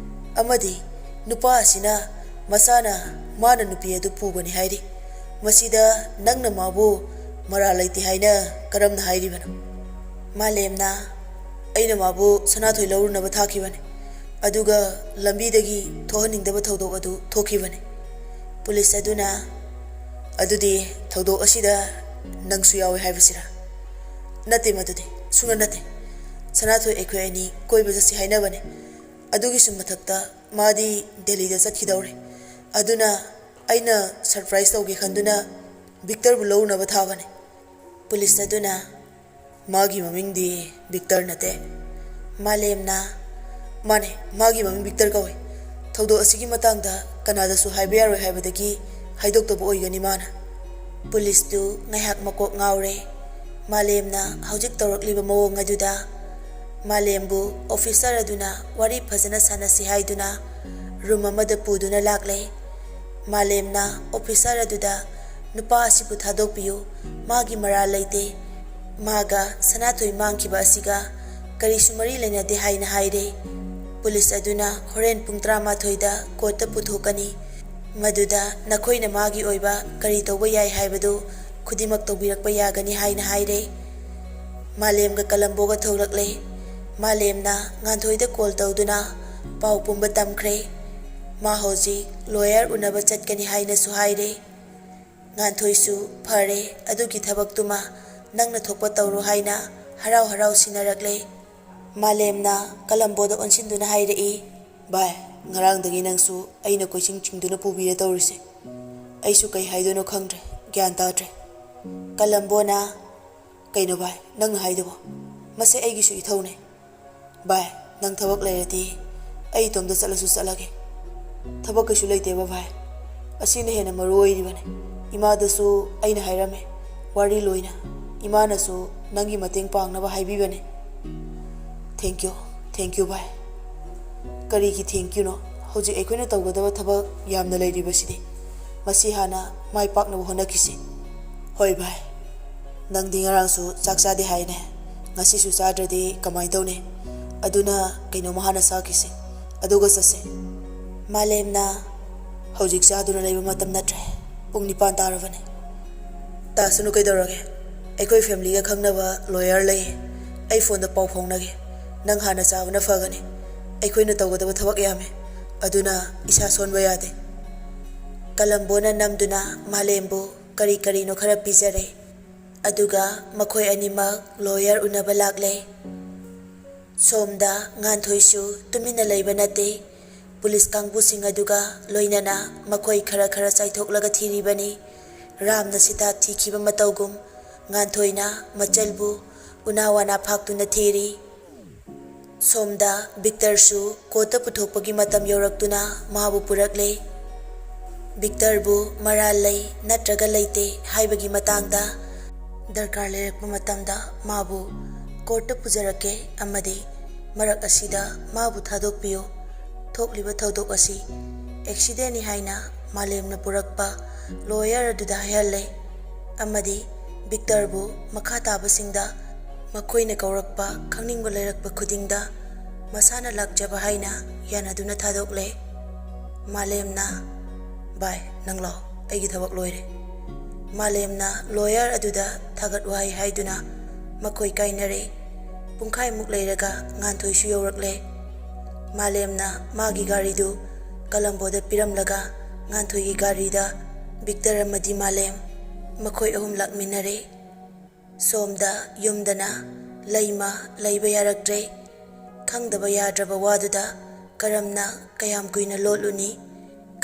ꯑꯃꯗꯤ ꯅꯨꯄꯥ ꯑꯁꯤꯅ ꯃꯁꯥꯅ ꯃꯥꯅ ꯅꯨꯄꯤ ꯑꯗꯨ ꯄꯨꯕꯅꯤ ꯍꯥꯏꯔꯤ꯫ ꯃꯁꯤꯗ ꯅꯪꯅ ꯃꯥꯕꯨ ꯃꯔꯥꯜ ꯂꯩꯇꯦ ꯍꯥꯏꯅ ꯀꯔꯝꯅ ꯍꯥꯏꯔꯤꯕꯅꯣ?" ꯃꯥꯂꯦꯝꯅ, "ꯑꯩꯅ ꯃꯥꯕꯨ ꯁꯅꯥꯊꯣꯏ ꯂꯧꯔꯨꯅꯕ ꯊꯥꯈꯤꯕꯅꯤ꯫ ꯑꯗꯨꯒ ꯂꯝꯕꯤꯗꯒꯤ ꯊꯣꯛꯍꯟꯅꯤꯡꯗꯕ ꯊꯧꯗꯣꯛ ꯑꯗꯨ ꯊꯣꯛꯈꯤꯕꯅꯤ"꯫ ꯄꯨꯂꯤꯁ ꯑꯗꯨꯅ, "ꯑꯗꯨꯗꯤ ꯊꯧꯗꯣꯛ ꯑꯁꯤꯗ ꯅꯪꯁꯨ ꯌꯥꯎꯏ ꯍꯥꯏꯕꯁꯤꯔꯥ?" "ꯅꯠꯇꯦ, ꯃꯗꯨꯗꯤ ꯁꯨꯡꯅ ꯅꯠꯇꯦ꯫ ꯁꯅꯥꯊꯣꯏ ꯑꯩꯈꯣꯏ ꯑꯅꯤ ꯀꯣꯏꯕ ꯆꯠꯁꯤ ꯍꯥꯏꯅꯕꯅꯤ꯫ ꯑꯗꯨꯒꯤꯁꯨ ꯃꯊꯛꯇ ꯃꯥꯗꯤ ꯗꯦꯜꯂꯤꯗ ꯆꯠꯈꯤꯗꯧꯔꯦ꯫ ꯑꯗꯨꯅ ꯑꯩꯅ ꯁꯔꯄ꯭ꯔꯥꯏꯖ ꯇꯧꯒꯦ ꯈꯟꯗꯨꯅ ꯚꯤꯛꯇꯔꯕꯨ ꯂꯧꯔꯨꯅꯕ ꯊꯥꯕꯅꯤ"꯫ ꯄꯨꯂꯤꯁ ꯑꯗꯨꯅ, "ꯃꯥꯒꯤ ꯃꯃꯤꯡꯗꯤ ꯚꯤꯛꯇꯔ ꯅꯠꯇꯦ"꯫ ꯃꯥꯂꯦꯝꯅ, "ꯃꯥꯅꯦ, ꯃꯥꯒꯤ ꯃꯃꯤꯡ ꯚꯤꯛꯇꯔ ꯀꯧꯏ꯫ ꯊꯧꯗꯣꯛ ꯑꯁꯤꯒꯤ ꯃꯇꯥꯡꯗ ꯀꯅꯥꯗꯁꯨ ꯍꯥꯏꯕ ꯌꯥꯔꯣꯏ ꯍꯥꯏꯕꯗꯒꯤ ꯍꯥꯏꯗꯣꯛꯇꯕ ꯑꯣꯏꯒꯅꯤ ꯃꯥꯅ"꯫ ꯄꯨꯂꯤꯁꯇꯨ ꯉꯥꯏꯍꯥꯛ ꯃꯀꯣꯛ ꯉꯥꯎꯔꯦ꯫ ꯃꯥꯂꯦꯝꯅ ꯍꯧꯖꯤꯛ ꯇꯧꯔꯛꯂꯤꯕ ꯃꯑꯣꯡ ꯑꯗꯨꯗ ꯃꯥꯂꯦꯝꯕꯨ ꯑꯣꯐꯤꯁꯥꯔ ꯑꯗꯨꯅ ꯋꯥꯔꯤ ꯐꯖꯅ ꯁꯥꯟꯅꯁꯤ ꯍꯥꯏꯗꯨꯅ ꯔꯨꯝ ꯑꯃꯗ ꯄꯨꯗꯨꯅ ꯂꯥꯛꯂꯦ꯫ ꯃꯥꯂꯦꯝꯅ ꯑꯣꯐꯤꯁꯥꯔ ꯑꯗꯨꯗ, "ꯅꯨꯄꯥ ꯑꯁꯤꯕꯨ ꯊꯥꯗꯣꯛꯄꯤꯌꯨ, ꯃꯥꯒꯤ ꯃꯔꯥꯜ ꯂꯩꯇꯦ"꯫ ꯃꯥꯒ ꯁꯅꯥꯊꯣꯏ ꯃꯥꯡꯈꯤꯕ ꯑꯁꯤꯒ ꯀꯔꯤꯁꯨ ꯃꯔꯤ ꯂꯩꯅꯗꯦ ꯍꯥꯏꯅ ꯍꯥꯏꯔꯦ꯫ ꯄꯨꯂꯤꯁ ꯑꯗꯨꯅ ꯍꯣꯔꯦꯟ ꯄꯨꯡ ꯇꯔꯥꯃꯥꯊꯣꯏꯗ ꯀꯣꯔꯠꯇ ꯄꯨꯊꯣꯛꯀꯅꯤ꯫ ꯃꯗꯨꯗ ꯅꯈꯣꯏꯅ ꯃꯥꯒꯤ ꯑꯣꯏꯕ ꯀꯔꯤ ꯇꯧꯕ ꯌꯥꯏ ꯍꯥꯏꯕꯗꯨ ꯈꯨꯗꯤꯡꯃꯛ ꯇꯧꯕꯤꯔꯛꯄ ꯌꯥꯒꯅꯤ ꯍꯥꯏꯅ ꯍꯥꯏꯔꯦ꯫ ꯃꯥꯂꯦꯝꯒ ꯀꯂꯝꯕꯣꯒ ꯊꯣꯛꯂꯛꯂꯦ꯫ ꯃꯥꯂꯦꯝꯅ ꯉꯥꯟꯊꯣꯏꯗ ꯀꯣꯜ ꯇꯧꯗꯨꯅ ꯄꯥꯎ ꯄꯨꯝꯕ ꯇꯝꯈ꯭ꯔꯦ꯫ ꯃꯥ ꯍꯧꯖꯤꯛ ꯂꯣꯌꯔ ꯎꯅꯕ ꯆꯠꯀꯅꯤ ꯍꯥꯏꯅꯁꯨ ꯍꯥꯏꯔꯦ꯫ ꯉꯥꯟꯊꯣꯏꯁꯨ, "ꯐꯔꯦ, ꯑꯗꯨꯒꯤ ꯊꯕꯛꯇꯨꯃ ꯅꯪꯅ ꯊꯣꯛꯄ ꯇꯧꯔꯣ" ꯍꯥꯏꯅ ꯍꯔꯥꯎ ꯍꯔꯥꯎ ꯁꯤꯟꯅꯔꯛꯂꯦ꯫ ꯃꯥꯂꯦꯝꯅ ꯀꯂꯝꯕꯣꯗ ꯑꯣꯟꯁꯤꯟꯗꯨꯅ ꯍꯥꯏꯔꯛꯏ, "ꯚꯥꯏ, ꯉꯔꯥꯡꯗꯒꯤ ꯅꯪꯁꯨ ꯑꯩꯅ ꯀꯣꯏꯆꯤꯡ ꯆꯤꯡꯗꯨꯅ ꯄꯨꯕꯤꯔꯦ ꯇꯧꯔꯤꯁꯦ꯫ ꯑꯩꯁꯨ ꯀꯩ ꯍꯥꯏꯗꯣꯏꯅꯣ ꯈꯪꯗ꯭ꯔꯦ, ꯒ꯭ꯌꯥꯟ ꯇꯥꯗ꯭ꯔꯦ꯫" ꯀꯂꯝꯕꯣꯅ, "ꯀꯩꯅꯣ ꯚꯥꯏ, ꯅꯪꯅ ꯍꯥꯏꯗꯨꯕꯣ? ꯃꯁꯦ ꯑꯩꯒꯤꯁꯨ ꯏꯊꯧꯅꯦ꯫ ꯚꯥꯏ, ꯅꯪ ꯊꯕꯛ ꯂꯩꯔꯗꯤ ꯑꯩ ꯏꯇꯣꯝꯇ ꯆꯠꯂꯁꯨ ꯆꯠꯂꯒꯦ꯫ ꯊꯕꯛ ꯀꯩꯁꯨ ꯂꯩꯇꯦꯕ ꯚꯥꯏ꯫ ꯑꯁꯤꯅ ꯍꯦꯟꯅ ꯃꯔꯨ ꯑꯣꯏꯔꯤꯕꯅꯦ꯫ ꯏꯃꯥꯗꯁꯨ ꯑꯩꯅ ꯍꯥꯏꯔꯝꯃꯦ, ꯋꯥꯔꯤ ꯂꯣꯏꯅ꯫ ꯏꯃꯥꯅꯁꯨ ꯅꯪꯒꯤ ꯃꯇꯦꯡ ꯄꯥꯡꯅꯕ ꯍꯥꯏꯕꯤꯕꯅꯦ꯫" "Thank you, thank you ꯚꯥꯏ꯫" "ꯀꯔꯤꯒꯤ thank youꯅꯣ? ꯍꯧꯖꯤꯛ ꯑꯩꯈꯣꯏꯅ ꯇꯧꯒꯗꯕ ꯊꯕꯛ ꯌꯥꯝꯅ ꯂꯩꯔꯤꯕꯁꯤꯗꯤ꯫ ꯃꯁꯤ ꯍꯥꯟꯅ ꯃꯥꯏ ꯄꯥꯛꯅꯕ ꯍꯣꯠꯅꯈꯤꯁꯤ꯫" "ꯍꯣꯏ ꯚꯥꯏ꯫ ꯅꯪꯗꯤ ꯉꯔꯥꯡꯁꯨ ꯆꯥꯛ ꯆꯥꯗꯦ ꯍꯥꯏꯅꯦ꯫ ꯉꯁꯤꯁꯨ ꯆꯥꯗ꯭ꯔꯗꯤ ꯀꯃꯥꯏꯅ ꯇꯧꯅꯤ? ꯑꯗꯨꯅ ꯀꯩꯅꯣꯝꯃ ꯍꯥꯟꯅ ꯆꯥꯈꯤꯁꯤ, ꯑꯗꯨꯒ ꯆꯠꯁꯤ꯫" ꯃꯥꯂꯦꯝꯅ, "ꯍꯧꯖꯤꯛ ꯆꯥꯗꯨꯅ ꯂꯩꯕ ꯃꯇꯝ ꯅꯠꯇ꯭ꯔꯦ꯫ ꯄꯨꯡ ꯅꯤꯄꯥꯟ ꯇꯥꯔꯕꯅꯦ꯫" "ꯇꯥꯁꯅꯨ, ꯀꯩꯗꯧꯔꯒꯦ? ꯑꯩꯈꯣꯏ familyꯒ ꯈꯪꯅꯕ lawyer ꯂꯩ꯫ ꯑꯩ phoneꯗ ꯄꯥꯎ ꯐꯥꯎꯅꯒꯦ꯫ ꯅꯪ ꯍꯥꯟꯅ ꯆꯥꯕꯅ ꯐꯒꯅꯤ꯫ ꯑꯩꯈꯣꯏꯅ ꯇꯧꯒꯗꯕ ꯊꯕꯛ ꯌꯥꯝꯃꯦ, ꯑꯗꯨꯅ ꯏꯁꯥ ꯁꯣꯟꯕ ꯌꯥꯗꯦ꯫" ꯀꯂꯝꯕꯣꯅ ꯅꯝꯗꯨꯅ ꯃꯥꯂꯦꯝꯕꯨ ꯀꯔꯤ ꯀꯔꯤꯅꯣ ꯈꯔ ꯄꯤꯖꯔꯦ꯫ ꯑꯗꯨꯒ ꯃꯈꯣꯏ ꯑꯅꯤꯃꯛ lawyer ꯎꯅꯕ ꯂꯥꯛꯂꯦ꯫ ꯁꯣꯝꯗ ꯉꯥꯟꯊꯣꯏꯁꯨ ꯇꯨꯃꯤꯟꯅ ꯂꯩꯕ ꯅꯠꯇꯦ꯫ ꯄꯨꯂꯤꯁ ꯀꯥꯡꯕꯨꯁꯤꯡ ꯑꯗꯨꯒ ꯂꯣꯏꯅꯅ ꯃꯈꯣꯏ ꯈꯔ ꯈꯔ ꯆꯥꯏꯊꯣꯛꯂꯒ ꯊꯤꯔꯤꯕꯅꯤ꯫ ꯔꯥꯝꯅ ꯁꯤꯇꯥ ꯊꯤꯈꯤꯕ ꯃꯇꯧꯒꯨꯝ ꯉꯥꯟꯊꯣꯏꯅ ꯃꯆꯜꯕꯨ ꯎꯅꯥ ꯋꯥꯅꯥ ꯐꯥꯛꯇꯨꯅ ꯊꯤꯔꯤ꯫ ꯁꯣꯝꯗ ꯕꯤꯛꯇꯔꯁꯨ ꯀꯣꯔꯠꯇ ꯄꯨꯊꯣꯛꯄꯒꯤ ꯃꯇꯝ ꯌꯧꯔꯛꯇꯨꯅ ꯃꯥꯕꯨ ꯄꯨꯔꯛꯂꯦ꯫ ꯕꯤꯛꯇꯔꯕꯨ ꯃꯔꯥꯜ ꯂꯩ ꯅꯠꯇ꯭ꯔꯒ ꯂꯩꯇꯦ ꯍꯥꯏꯕꯒꯤ ꯃꯇꯥꯡꯗ ꯗꯔꯀꯥꯔ ꯂꯩꯔꯛꯄ ꯃꯇꯝꯗ ꯃꯥꯕꯨ ꯀꯣꯔꯠꯇ ꯄꯨꯖꯔꯛꯀꯦ ꯑꯃꯗꯤ ꯃꯔꯛ ꯑꯁꯤꯗ ꯃꯥꯕꯨ ꯊꯥꯗꯣꯛꯄꯤꯌꯨ꯫ ꯊꯣꯛꯂꯤꯕ ꯊꯧꯗꯣꯛ ꯑꯁꯤ accidentꯅꯤ ꯍꯥꯏꯅ ꯃꯥꯂꯦꯝꯅ ꯄꯨꯔꯛꯄ lawyer ꯑꯗꯨꯗ ꯍꯥꯏꯍꯜꯂꯦ ꯑꯃꯗꯤ ꯚꯤꯛꯇꯔꯕꯨ ꯃꯈꯥ ꯇꯥꯕꯁꯤꯡꯗ ꯃꯈꯣꯏꯅ ꯀꯧꯔꯛꯄ, ꯈꯪꯅꯤꯡꯕ ꯂꯩꯔꯛꯄ ꯈꯨꯗꯤꯡꯗ ꯃꯁꯥꯅ ꯂꯥꯛꯆꯕ ꯍꯥꯏꯅ ꯌꯥꯅꯗꯨꯅ ꯊꯥꯗꯣꯛꯂꯦ꯫ ꯃꯥꯂꯦꯝꯅ, "ꯚꯥꯏ, ꯅꯪ ꯂꯥꯛꯑꯣ, ꯑꯩꯒꯤ ꯊꯕꯛ ꯂꯣꯏꯔꯦ꯫" ꯃꯥꯂꯦꯝꯅ ꯂꯣꯌꯔ ꯑꯗꯨꯗ ꯊꯥꯒꯠ ꯋꯥꯍꯩ ꯍꯥꯏꯗꯨꯅ ꯃꯈꯣꯏ ꯀꯥꯏꯅꯔꯦ꯫ ꯄꯨꯡꯈꯥꯏꯃꯨꯛ ꯂꯩꯔꯒ ꯉꯥꯟꯊꯣꯏꯁꯨ ꯌꯧꯔꯛꯂꯦ꯫ ꯃꯥꯂꯦꯝꯅ ꯃꯥꯒꯤ ꯒꯥꯔꯤꯗꯨ ꯀꯂꯝꯕꯣꯗ ꯄꯤꯔꯝꯂꯒ ꯉꯥꯟꯊꯣꯏꯒꯤ ꯒꯥꯔꯤꯗ ꯚꯤꯛꯇꯔ ꯑꯃꯗꯤ ꯃꯥꯂꯦꯝ, ꯃꯈꯣꯏ ꯑꯍꯨꯝ ꯂꯥꯛꯃꯤꯟꯅꯔꯦ꯫ ꯁꯣꯝꯗ ꯌꯨꯝꯗꯅ ꯂꯩꯃ ꯂꯩꯕ ꯌꯥꯔꯛꯇ꯭ꯔꯦ꯫ ꯈꯪꯗꯕ ꯌꯥꯗ꯭ꯔꯕ ꯋꯥꯗꯨꯗ ꯀꯔꯝꯅ ꯀꯌꯥꯝ ꯀꯨꯏꯅ ꯂꯣꯠꯂꯨꯅꯤ?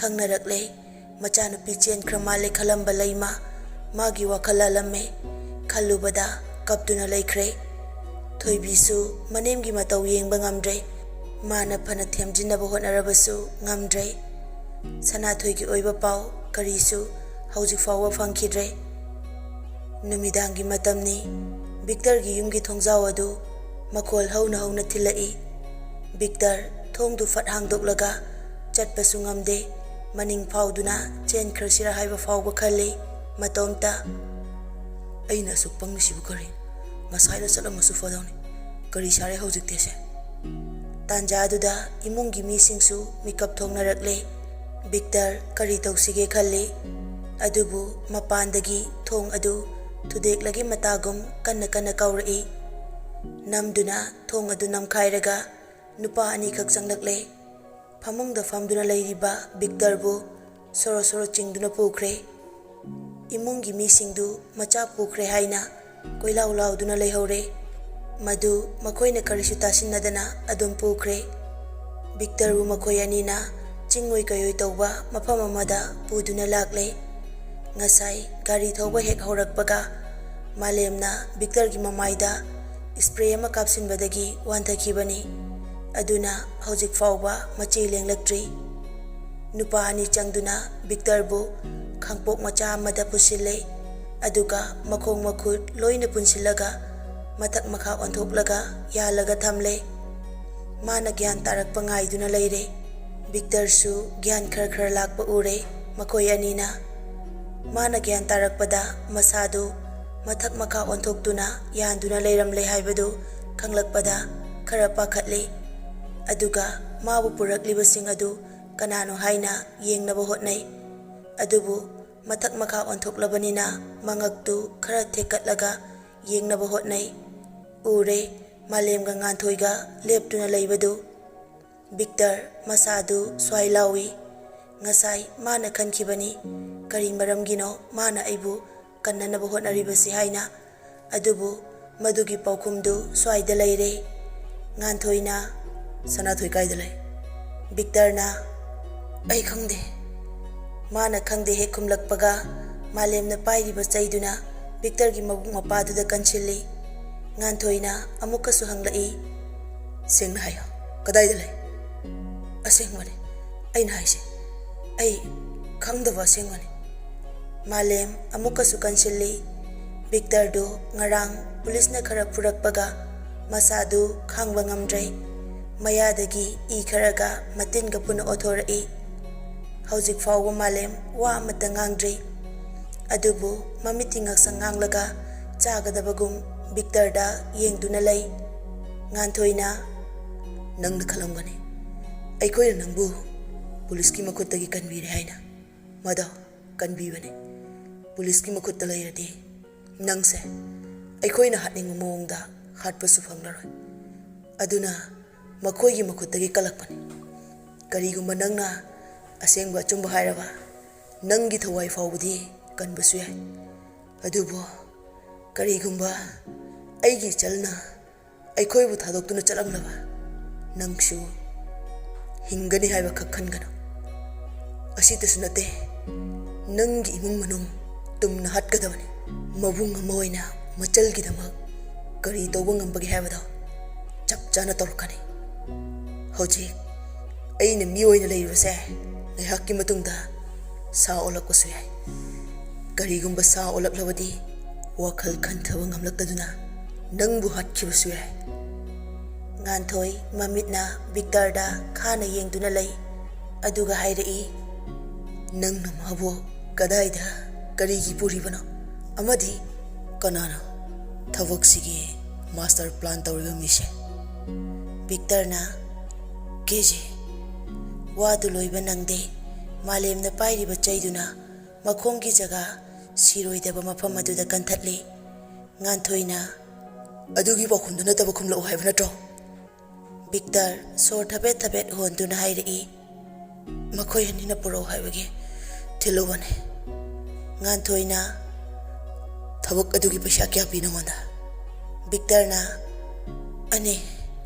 ꯈꯪꯅꯔꯛꯂꯦ꯫ ꯃꯆꯥꯅꯨꯄꯤ ꯆꯦꯟꯈ꯭ꯔ ꯃꯥꯜꯂꯦ ꯈꯜꯂꯝꯕ ꯂꯩꯃ ꯃꯥꯒꯤ ꯋꯥꯈꯜ ꯂꯥꯜꯂꯝꯃꯦ꯫ ꯈꯜꯂꯨꯕꯗ ꯀꯞꯇꯨꯅ ꯂꯩꯈ꯭ꯔꯦ꯫ ꯊꯣꯏꯕꯤꯁꯨ ꯃꯅꯦꯝꯒꯤ ꯃꯇꯧ ꯌꯦꯡꯕ ꯉꯝꯗ꯭ꯔꯦ꯫ ꯃꯥꯅ ꯐꯅ ꯊꯦꯝꯖꯤꯟꯅꯕ ꯍꯣꯠꯅꯔꯕꯁꯨ ꯉꯝꯗ꯭ꯔꯦ꯫ ꯁꯅꯥꯊꯣꯏꯒꯤ ꯑꯣꯏꯕ ꯄꯥꯎ ꯀꯔꯤꯁꯨ ꯍꯧꯖꯤꯛ ꯐꯥꯎꯕ ꯐꯪꯈꯤꯗ꯭ꯔꯦ꯫ ꯅꯨꯃꯤꯗꯥꯡꯒꯤ ꯃꯇꯝꯅꯤ꯫ ꯚꯤꯛꯇꯔꯒꯤ ꯌꯨꯝꯒꯤ ꯊꯣꯡꯖꯥꯎ ꯑꯗꯨ ꯃꯈꯣꯜ ꯍꯧꯅ ꯍꯧꯅ ꯊꯤꯜꯂꯛꯏ꯫ ꯚꯤꯛꯇꯔ ꯊꯣꯡꯗꯨ ꯐꯠ ꯍꯥꯡꯗꯣꯛꯂꯒ ꯆꯠꯄꯁꯨ ꯉꯝꯗꯦ꯫ ꯃꯅꯤꯡ ꯐꯥꯎꯗꯨꯅ ꯆꯦꯟꯈ꯭ꯔꯁꯤꯔꯥ ꯍꯥꯏꯕ ꯐꯥꯎꯕ ꯈꯜꯂꯤ ꯃꯇꯣꯝꯇ꯫ "ꯑꯩꯅ ꯑꯁꯨꯛ ꯄꯪꯂꯤꯁꯤꯕꯨ ꯀꯔꯤ? ꯉꯁꯥꯏꯗ ꯆꯠꯂꯝꯃꯁꯨ ꯐꯗꯧꯅꯤ꯫ ꯀꯔꯤ ꯁꯥꯔꯦ ꯍꯧꯖꯤꯛꯇꯤ ꯑꯁꯦ?" ꯇꯥꯟꯖꯥꯗꯨꯗ ꯏꯃꯨꯡꯒꯤ ꯃꯤꯁꯤꯡꯁꯨ ꯃꯤꯀꯞ ꯊꯣꯛꯅꯔꯛꯂꯦ꯫ ꯚꯤꯛꯇꯔ ꯀꯔꯤ ꯇꯧꯁꯤꯒꯦ ꯈꯜꯂꯤ꯫ ꯑꯗꯨꯕꯨ ꯃꯄꯥꯟꯗꯒꯤ ꯊꯣꯡ ꯑꯗꯨ ꯊꯨꯗꯦꯛꯂꯒꯦ ꯃꯇꯥꯒꯨꯝ ꯀꯟꯅ ꯀꯟꯅ ꯀꯧꯔꯛꯏ꯫ ꯅꯝꯗꯨꯅ ꯊꯣꯡ ꯑꯗꯨ ꯅꯝꯈꯥꯏꯔꯒ ꯅꯨꯄꯥ ꯑꯅꯤꯈꯛ ꯆꯪꯂꯛꯂꯦ꯫ ꯐꯃꯨꯡꯗ ꯐꯝꯗꯨꯅ ꯂꯩꯔꯤꯕ ꯚꯤꯛꯇꯔꯕꯨ ꯁꯣꯔꯣ ꯁꯣꯔꯣ ꯆꯤꯡꯗꯨꯅ ꯄꯨꯈ꯭ꯔꯦ꯫ ꯏꯃꯨꯡꯒꯤ ꯃꯤꯁꯤꯡꯗꯨ ꯃꯆꯥ ꯄꯨꯈ꯭ꯔꯦ ꯍꯥꯏꯅ ꯀꯣꯏꯂꯥꯎ ꯂꯥꯎꯗꯨꯅ ꯂꯩꯍꯧꯔꯦ꯫ ꯃꯗꯨ ꯃꯈꯣꯏꯅ ꯀꯔꯤꯁꯨ ꯇꯥꯁꯤꯟꯅꯗꯅ ꯑꯗꯨꯝ ꯄꯨꯈ꯭ꯔꯦ꯫ ꯚꯤꯛꯇꯔꯕꯨ ꯃꯈꯣꯏ ꯑꯅꯤꯅ ꯆꯤꯡꯑꯣꯏ ꯀꯩꯑꯣꯏ ꯇꯧꯕ ꯃꯐꯝ ꯑꯃꯗ ꯄꯨꯗꯨꯅ ꯂꯥꯛꯂꯦ꯫ ꯉꯁꯥꯏ ꯒꯥꯔꯤ ꯊꯧꯕ ꯍꯦꯛ ꯍꯧꯔꯛꯄꯒ ꯃꯥꯂꯦꯝꯅ ꯚꯤꯛꯇꯔꯒꯤ ꯃꯃꯥꯏꯗ ꯏꯁꯄ꯭ꯔꯦ ꯑꯃ ꯀꯥꯞꯁꯤꯟꯕꯗꯒꯤ ꯋꯥꯟꯊꯈꯤꯕꯅꯤ꯫ ꯑꯗꯨꯅ ꯍꯧꯖꯤꯛ ꯐꯥꯎꯕ ꯃꯆꯤ ꯂꯦꯡꯂꯛꯇ꯭ꯔꯤ꯫ ꯅꯨꯄꯥ ꯑꯅꯤ ꯆꯪꯗꯨꯅ ꯚꯤꯛꯇꯔꯕꯨ ꯈꯥꯡꯄꯣꯛ ꯃꯆꯥ ꯑꯃꯗ ꯄꯨꯁꯤꯜꯂꯦ꯫ ꯑꯗꯨꯒ ꯃꯈꯣꯡ ꯃꯈꯨꯠ ꯂꯣꯏꯅ ꯄꯨꯟꯁꯤꯜꯂꯒ ꯃꯊꯛ ꯃꯈꯥ ꯑꯣꯟꯊꯣꯛꯂꯒ ꯌꯥꯜꯂꯒ ꯊꯝꯂꯦ꯫ ꯃꯥꯅ ꯒ꯭ꯌꯥꯟ ꯇꯥꯔꯛꯄ ꯉꯥꯏꯗꯨꯅ ꯂꯩꯔꯦ꯫ ꯚꯤꯛꯇꯔꯁꯨ ꯒ꯭ꯌꯥꯟ ꯈꯔ ꯈꯔ ꯂꯥꯛꯄ ꯎꯔꯦ ꯃꯈꯣꯏ ꯑꯅꯤꯅ꯫ ꯃꯥꯅ ꯒ꯭ꯌꯥꯟ ꯇꯥꯔꯛꯄꯗ ꯃꯁꯥꯗꯨ ꯃꯊꯛ ꯃꯈꯥ ꯑꯣꯟꯊꯣꯛꯇꯨꯅ ꯌꯥꯟꯗꯨꯅ ꯂꯩꯔꯝꯂꯦ ꯍꯥꯏꯕꯗꯨ ꯈꯪꯂꯛꯄꯗ ꯈꯔ ꯄꯥꯈꯠꯂꯦ꯫ ꯑꯗꯨꯒ ꯃꯥꯕꯨ ꯄꯨꯔꯛꯂꯤꯕꯁꯤꯡ ꯑꯗꯨ ꯀꯅꯥꯅꯣ ꯍꯥꯏꯅ ꯌꯦꯡꯅꯕ ꯍꯣꯠꯅꯩ꯫ ꯑꯗꯨꯕꯨ ꯃꯊꯛ ꯃꯈꯥ ꯑꯣꯟꯊꯣꯛꯂꯕꯅꯤꯅ ꯃꯉꯛꯇꯨ ꯈꯔ ꯊꯦꯛꯀꯠꯂꯒ ꯌꯦꯡꯅꯕ ꯍꯣꯠꯅꯩ꯫ ꯎꯔꯦ, ꯃꯥꯂꯦꯝꯒ ꯉꯥꯟꯊꯣꯏꯒ ꯂꯦꯞꯇꯨꯅ ꯂꯩꯕꯗꯨ꯫ ꯕꯤꯛꯇꯔ ꯃꯁꯥꯗꯨ ꯁ꯭ꯋꯥꯏ ꯂꯥꯎꯏ꯫ ꯉꯁꯥꯏ ꯃꯥꯅ ꯈꯟꯈꯤꯕꯅꯤ, ꯀꯔꯤ ꯃꯔꯝꯒꯤꯅꯣ ꯃꯥꯅ ꯑꯩꯕꯨ ꯀꯟꯅꯅꯕ ꯍꯣꯠꯅꯔꯤꯕꯁꯤ ꯍꯥꯏꯅ꯫ ꯑꯗꯨꯕꯨ ꯃꯗꯨꯒꯤ ꯄꯥꯎꯈꯨꯝꯗꯨ ꯁ꯭ꯋꯥꯏꯗ ꯂꯩꯔꯦ꯫ ꯉꯥꯟꯊꯣꯏꯅ, "ꯁꯅꯥꯊꯣꯏ ꯀꯥꯏꯗ ꯂꯩ?" ꯕꯤꯛꯇꯔꯅ, "ꯑꯩ ꯈꯪꯗꯦ"꯫ ꯃꯥꯅ "ꯈꯪꯗꯦ" ꯍꯦꯛ ꯈꯨꯝꯂꯛꯄꯒ, ꯃꯥꯂꯦꯝꯅ ꯄꯥꯏꯔꯤꯕ ꯆꯩꯗꯨꯅ ꯕꯤꯛꯇꯔꯒꯤ ꯃꯕꯨꯛ ꯃꯄꯥꯗꯨꯗ ꯀꯟꯁꯤꯜꯂꯤ꯫ ꯉꯥꯟꯊꯣꯏꯅ ꯑꯃꯨꯛꯀꯁꯨ ꯍꯪꯂꯛꯏ, "ꯁꯦꯡꯅ ꯍꯥꯏꯌꯣ, ꯀꯗꯥꯏꯗ ꯂꯩ?" "ꯑꯁꯦꯡꯕꯅꯤ ꯑꯩꯅ ꯍꯥꯏꯁꯦ, ꯑꯩ ꯈꯪꯗꯕ ꯑꯁꯦꯡꯕꯅꯤ"꯫ ꯃꯥꯂꯦꯝ ꯑꯃꯨꯛꯀꯁꯨ ꯀꯟꯁꯤꯜꯂꯤ꯫ ꯕꯤꯛꯇꯔꯗꯨ ꯉꯔꯥꯡ ꯄꯨꯂꯤꯁꯅ ꯈꯔ ꯐꯨꯔꯛꯄꯒ ꯃꯁꯥꯗꯨ ꯈꯥꯡꯕ ꯉꯝꯗ꯭ꯔꯦ꯫ ꯃꯌꯥꯗꯒꯤ ꯏ ꯈꯔꯒ ꯃꯇꯤꯟꯒ ꯄꯨꯟꯅ ꯑꯣꯊꯣꯔꯛꯏ꯫ ꯍꯧꯖꯤꯛ ꯐꯥꯎꯕ ꯃꯥꯂꯦꯝ ꯋꯥ ꯑꯃꯠꯇ ꯉꯥꯡꯗ꯭ꯔꯤ꯫ ꯑꯗꯨꯕꯨ ꯃꯃꯤꯠꯇꯤ ꯉꯛꯁꯪ ꯉꯥꯡꯂꯒ ꯆꯥꯒꯗꯕꯒꯨꯝ ꯕꯤꯛꯇꯔꯗ ꯌꯦꯡꯗꯨꯅ ꯂꯩ꯫ ꯉꯥꯟꯊꯣꯏꯅ, "ꯅꯪꯅ ꯈꯜꯂꯝꯒꯅꯤ ꯑꯩꯈꯣꯏꯅ ꯅꯪꯕꯨ ꯄꯨꯂꯤꯁꯀꯤ ꯃꯈꯨꯠꯇꯒꯤ ꯀꯟꯕꯤꯔꯦ ꯍꯥꯏꯅ꯫ ꯃꯗꯣ ꯀꯟꯕꯤꯕꯅꯤ꯫ ꯄꯨꯂꯤꯁꯀꯤ ꯃꯈꯨꯠꯇ ꯂꯩꯔꯗꯤ ꯅꯪꯁꯦ ꯑꯩꯈꯣꯏꯅ ꯍꯥꯠꯅꯤꯡꯕ ꯃꯑꯣꯡꯗ ꯍꯥꯠꯄꯁꯨ ꯐꯪꯂꯔꯣꯏ꯫ ꯑꯗꯨꯅ ꯃꯈꯣꯏꯒꯤ ꯃꯈꯨꯠꯇꯒꯤ ꯀꯜꯂꯛꯄꯅꯤ꯫ ꯀꯔꯤꯒꯨꯝꯕ ꯅꯪꯅ ꯑꯁꯦꯡꯕ ꯑꯆꯨꯝꯕ ꯍꯥꯏꯔꯕ, ꯅꯪꯒꯤ ꯊꯋꯥꯏ ꯐꯥꯎꯕꯗꯤ ꯀꯟꯕꯁꯨ ꯌꯥꯏ꯫ ꯑꯗꯨꯕꯨ ꯀꯔꯤꯒꯨꯝꯕ ꯑꯩꯒꯤ ꯏꯆꯜꯅ ꯑꯩꯈꯣꯏꯕꯨ ꯊꯥꯗꯣꯛꯇꯨꯅ ꯆꯠꯂꯝꯂꯕ, ꯅꯪꯁꯨ ꯍꯤꯡꯒꯅꯤ ꯍꯥꯏꯕ ꯈꯛ ꯈꯟꯒꯅꯨ꯫ ꯑꯁꯤꯇꯁꯨ ꯅꯠꯇꯦ, ꯅꯪꯒꯤ ꯏꯃꯨꯡ ꯃꯅꯨꯡ ꯇꯨꯝꯅ ꯍꯥꯠꯀꯗꯕꯅꯤ꯫ ꯃꯕꯨꯡ ꯑꯃ ꯑꯣꯏꯅ ꯃꯆꯜꯒꯤꯗꯃꯛ ꯀꯔꯤ ꯇꯧꯕ ꯉꯝꯕꯒꯦ ꯍꯥꯏꯕꯗꯣ ꯆꯞ ꯆꯥꯅ ꯇꯧꯔꯛꯀꯅꯤ꯫ ꯍꯧꯖꯤꯛ ꯑꯩꯅ ꯃꯤ ꯑꯣꯏꯅ ꯂꯩꯔꯤꯕꯁꯦ ꯉꯥꯏꯍꯥꯛꯀꯤ ꯃꯇꯨꯡꯗ ꯁꯥ ꯑꯣꯜꯂꯛꯄꯁꯨ ꯌꯥꯏ꯫ ꯀꯔꯤꯒꯨꯝꯕ ꯁꯥ ꯑꯣꯜꯂꯛꯂꯕꯗꯤ ꯋꯥꯈꯜ ꯈꯟꯊꯕ ꯉꯝꯂꯛꯇꯗꯨꯅ ꯅꯪꯕꯨ ꯍꯥꯠꯈꯤꯕꯁꯨ ꯌꯥꯏ"꯫ ꯉꯥꯟꯊꯣꯏ ꯃꯃꯤꯠꯅ ꯕꯤꯛꯇꯔꯗ ꯈꯥꯅ ꯌꯦꯡꯗꯨꯅ ꯂꯩ꯫ ꯑꯗꯨꯒ ꯍꯥꯏꯔꯛꯏ, "ꯅꯪꯅ ꯃꯥꯕꯨ ꯀꯗꯥꯏꯗ ꯀꯔꯤꯒꯤ ꯄꯨꯔꯤꯕꯅꯣ? ꯑꯃꯗꯤ ꯀꯅꯥꯅꯣ ꯊꯕꯛꯁꯤꯒꯤ ꯃꯥꯁꯇꯔ ꯄ꯭ꯂꯥꯟ ꯇꯧꯔꯤꯕ ꯃꯤꯁꯦ? ꯕꯤꯛꯇꯔꯅ, "ꯀꯦꯖꯤ, ꯋꯥꯗꯨ ꯂꯣꯏꯕ ꯅꯪꯗꯦ꯫ ꯃꯥꯂꯦꯝꯅ ꯄꯥꯏꯔꯤꯕ ꯆꯩꯗꯨꯅ ꯃꯈꯣꯡꯒꯤ ꯖꯒꯥ ꯁꯤꯔꯣꯏꯗꯕ ꯃꯐꯝ ꯑꯗꯨꯗ ꯀꯟꯊꯠꯂꯤ꯫" ꯉꯥꯟꯊꯣꯏꯅ, "ꯑꯗꯨꯒꯤ ꯄꯥꯎꯈꯨꯝꯗꯨ ꯅꯠꯇꯕ ꯈꯨꯝꯂꯛꯎ ꯍꯥꯏꯕ ꯅꯠꯇ꯭ꯔꯣ?" ꯕꯤꯛꯇꯔ ꯁꯣꯔ ꯊꯕꯦꯠ ꯊꯕꯦꯠ ꯍꯣꯟꯗꯨꯅ ꯍꯥꯏꯔꯛꯏ, "ꯃꯈꯣꯏ ꯑꯅꯤꯅ ꯄꯨꯔꯛꯎ ꯍꯥꯏꯕꯒꯤ ꯊꯤꯜꯂꯨꯕꯅꯦ꯫" ꯉꯥꯟꯊꯣꯏꯅ, "ꯊꯕꯛ ꯑꯗꯨꯒꯤ ꯄꯩꯁꯥ ꯀꯌꯥ ꯄꯤ ꯅꯉꯣꯟꯗ?" ꯕꯤꯛꯇꯔꯅ, "ꯑꯅꯤ꯫"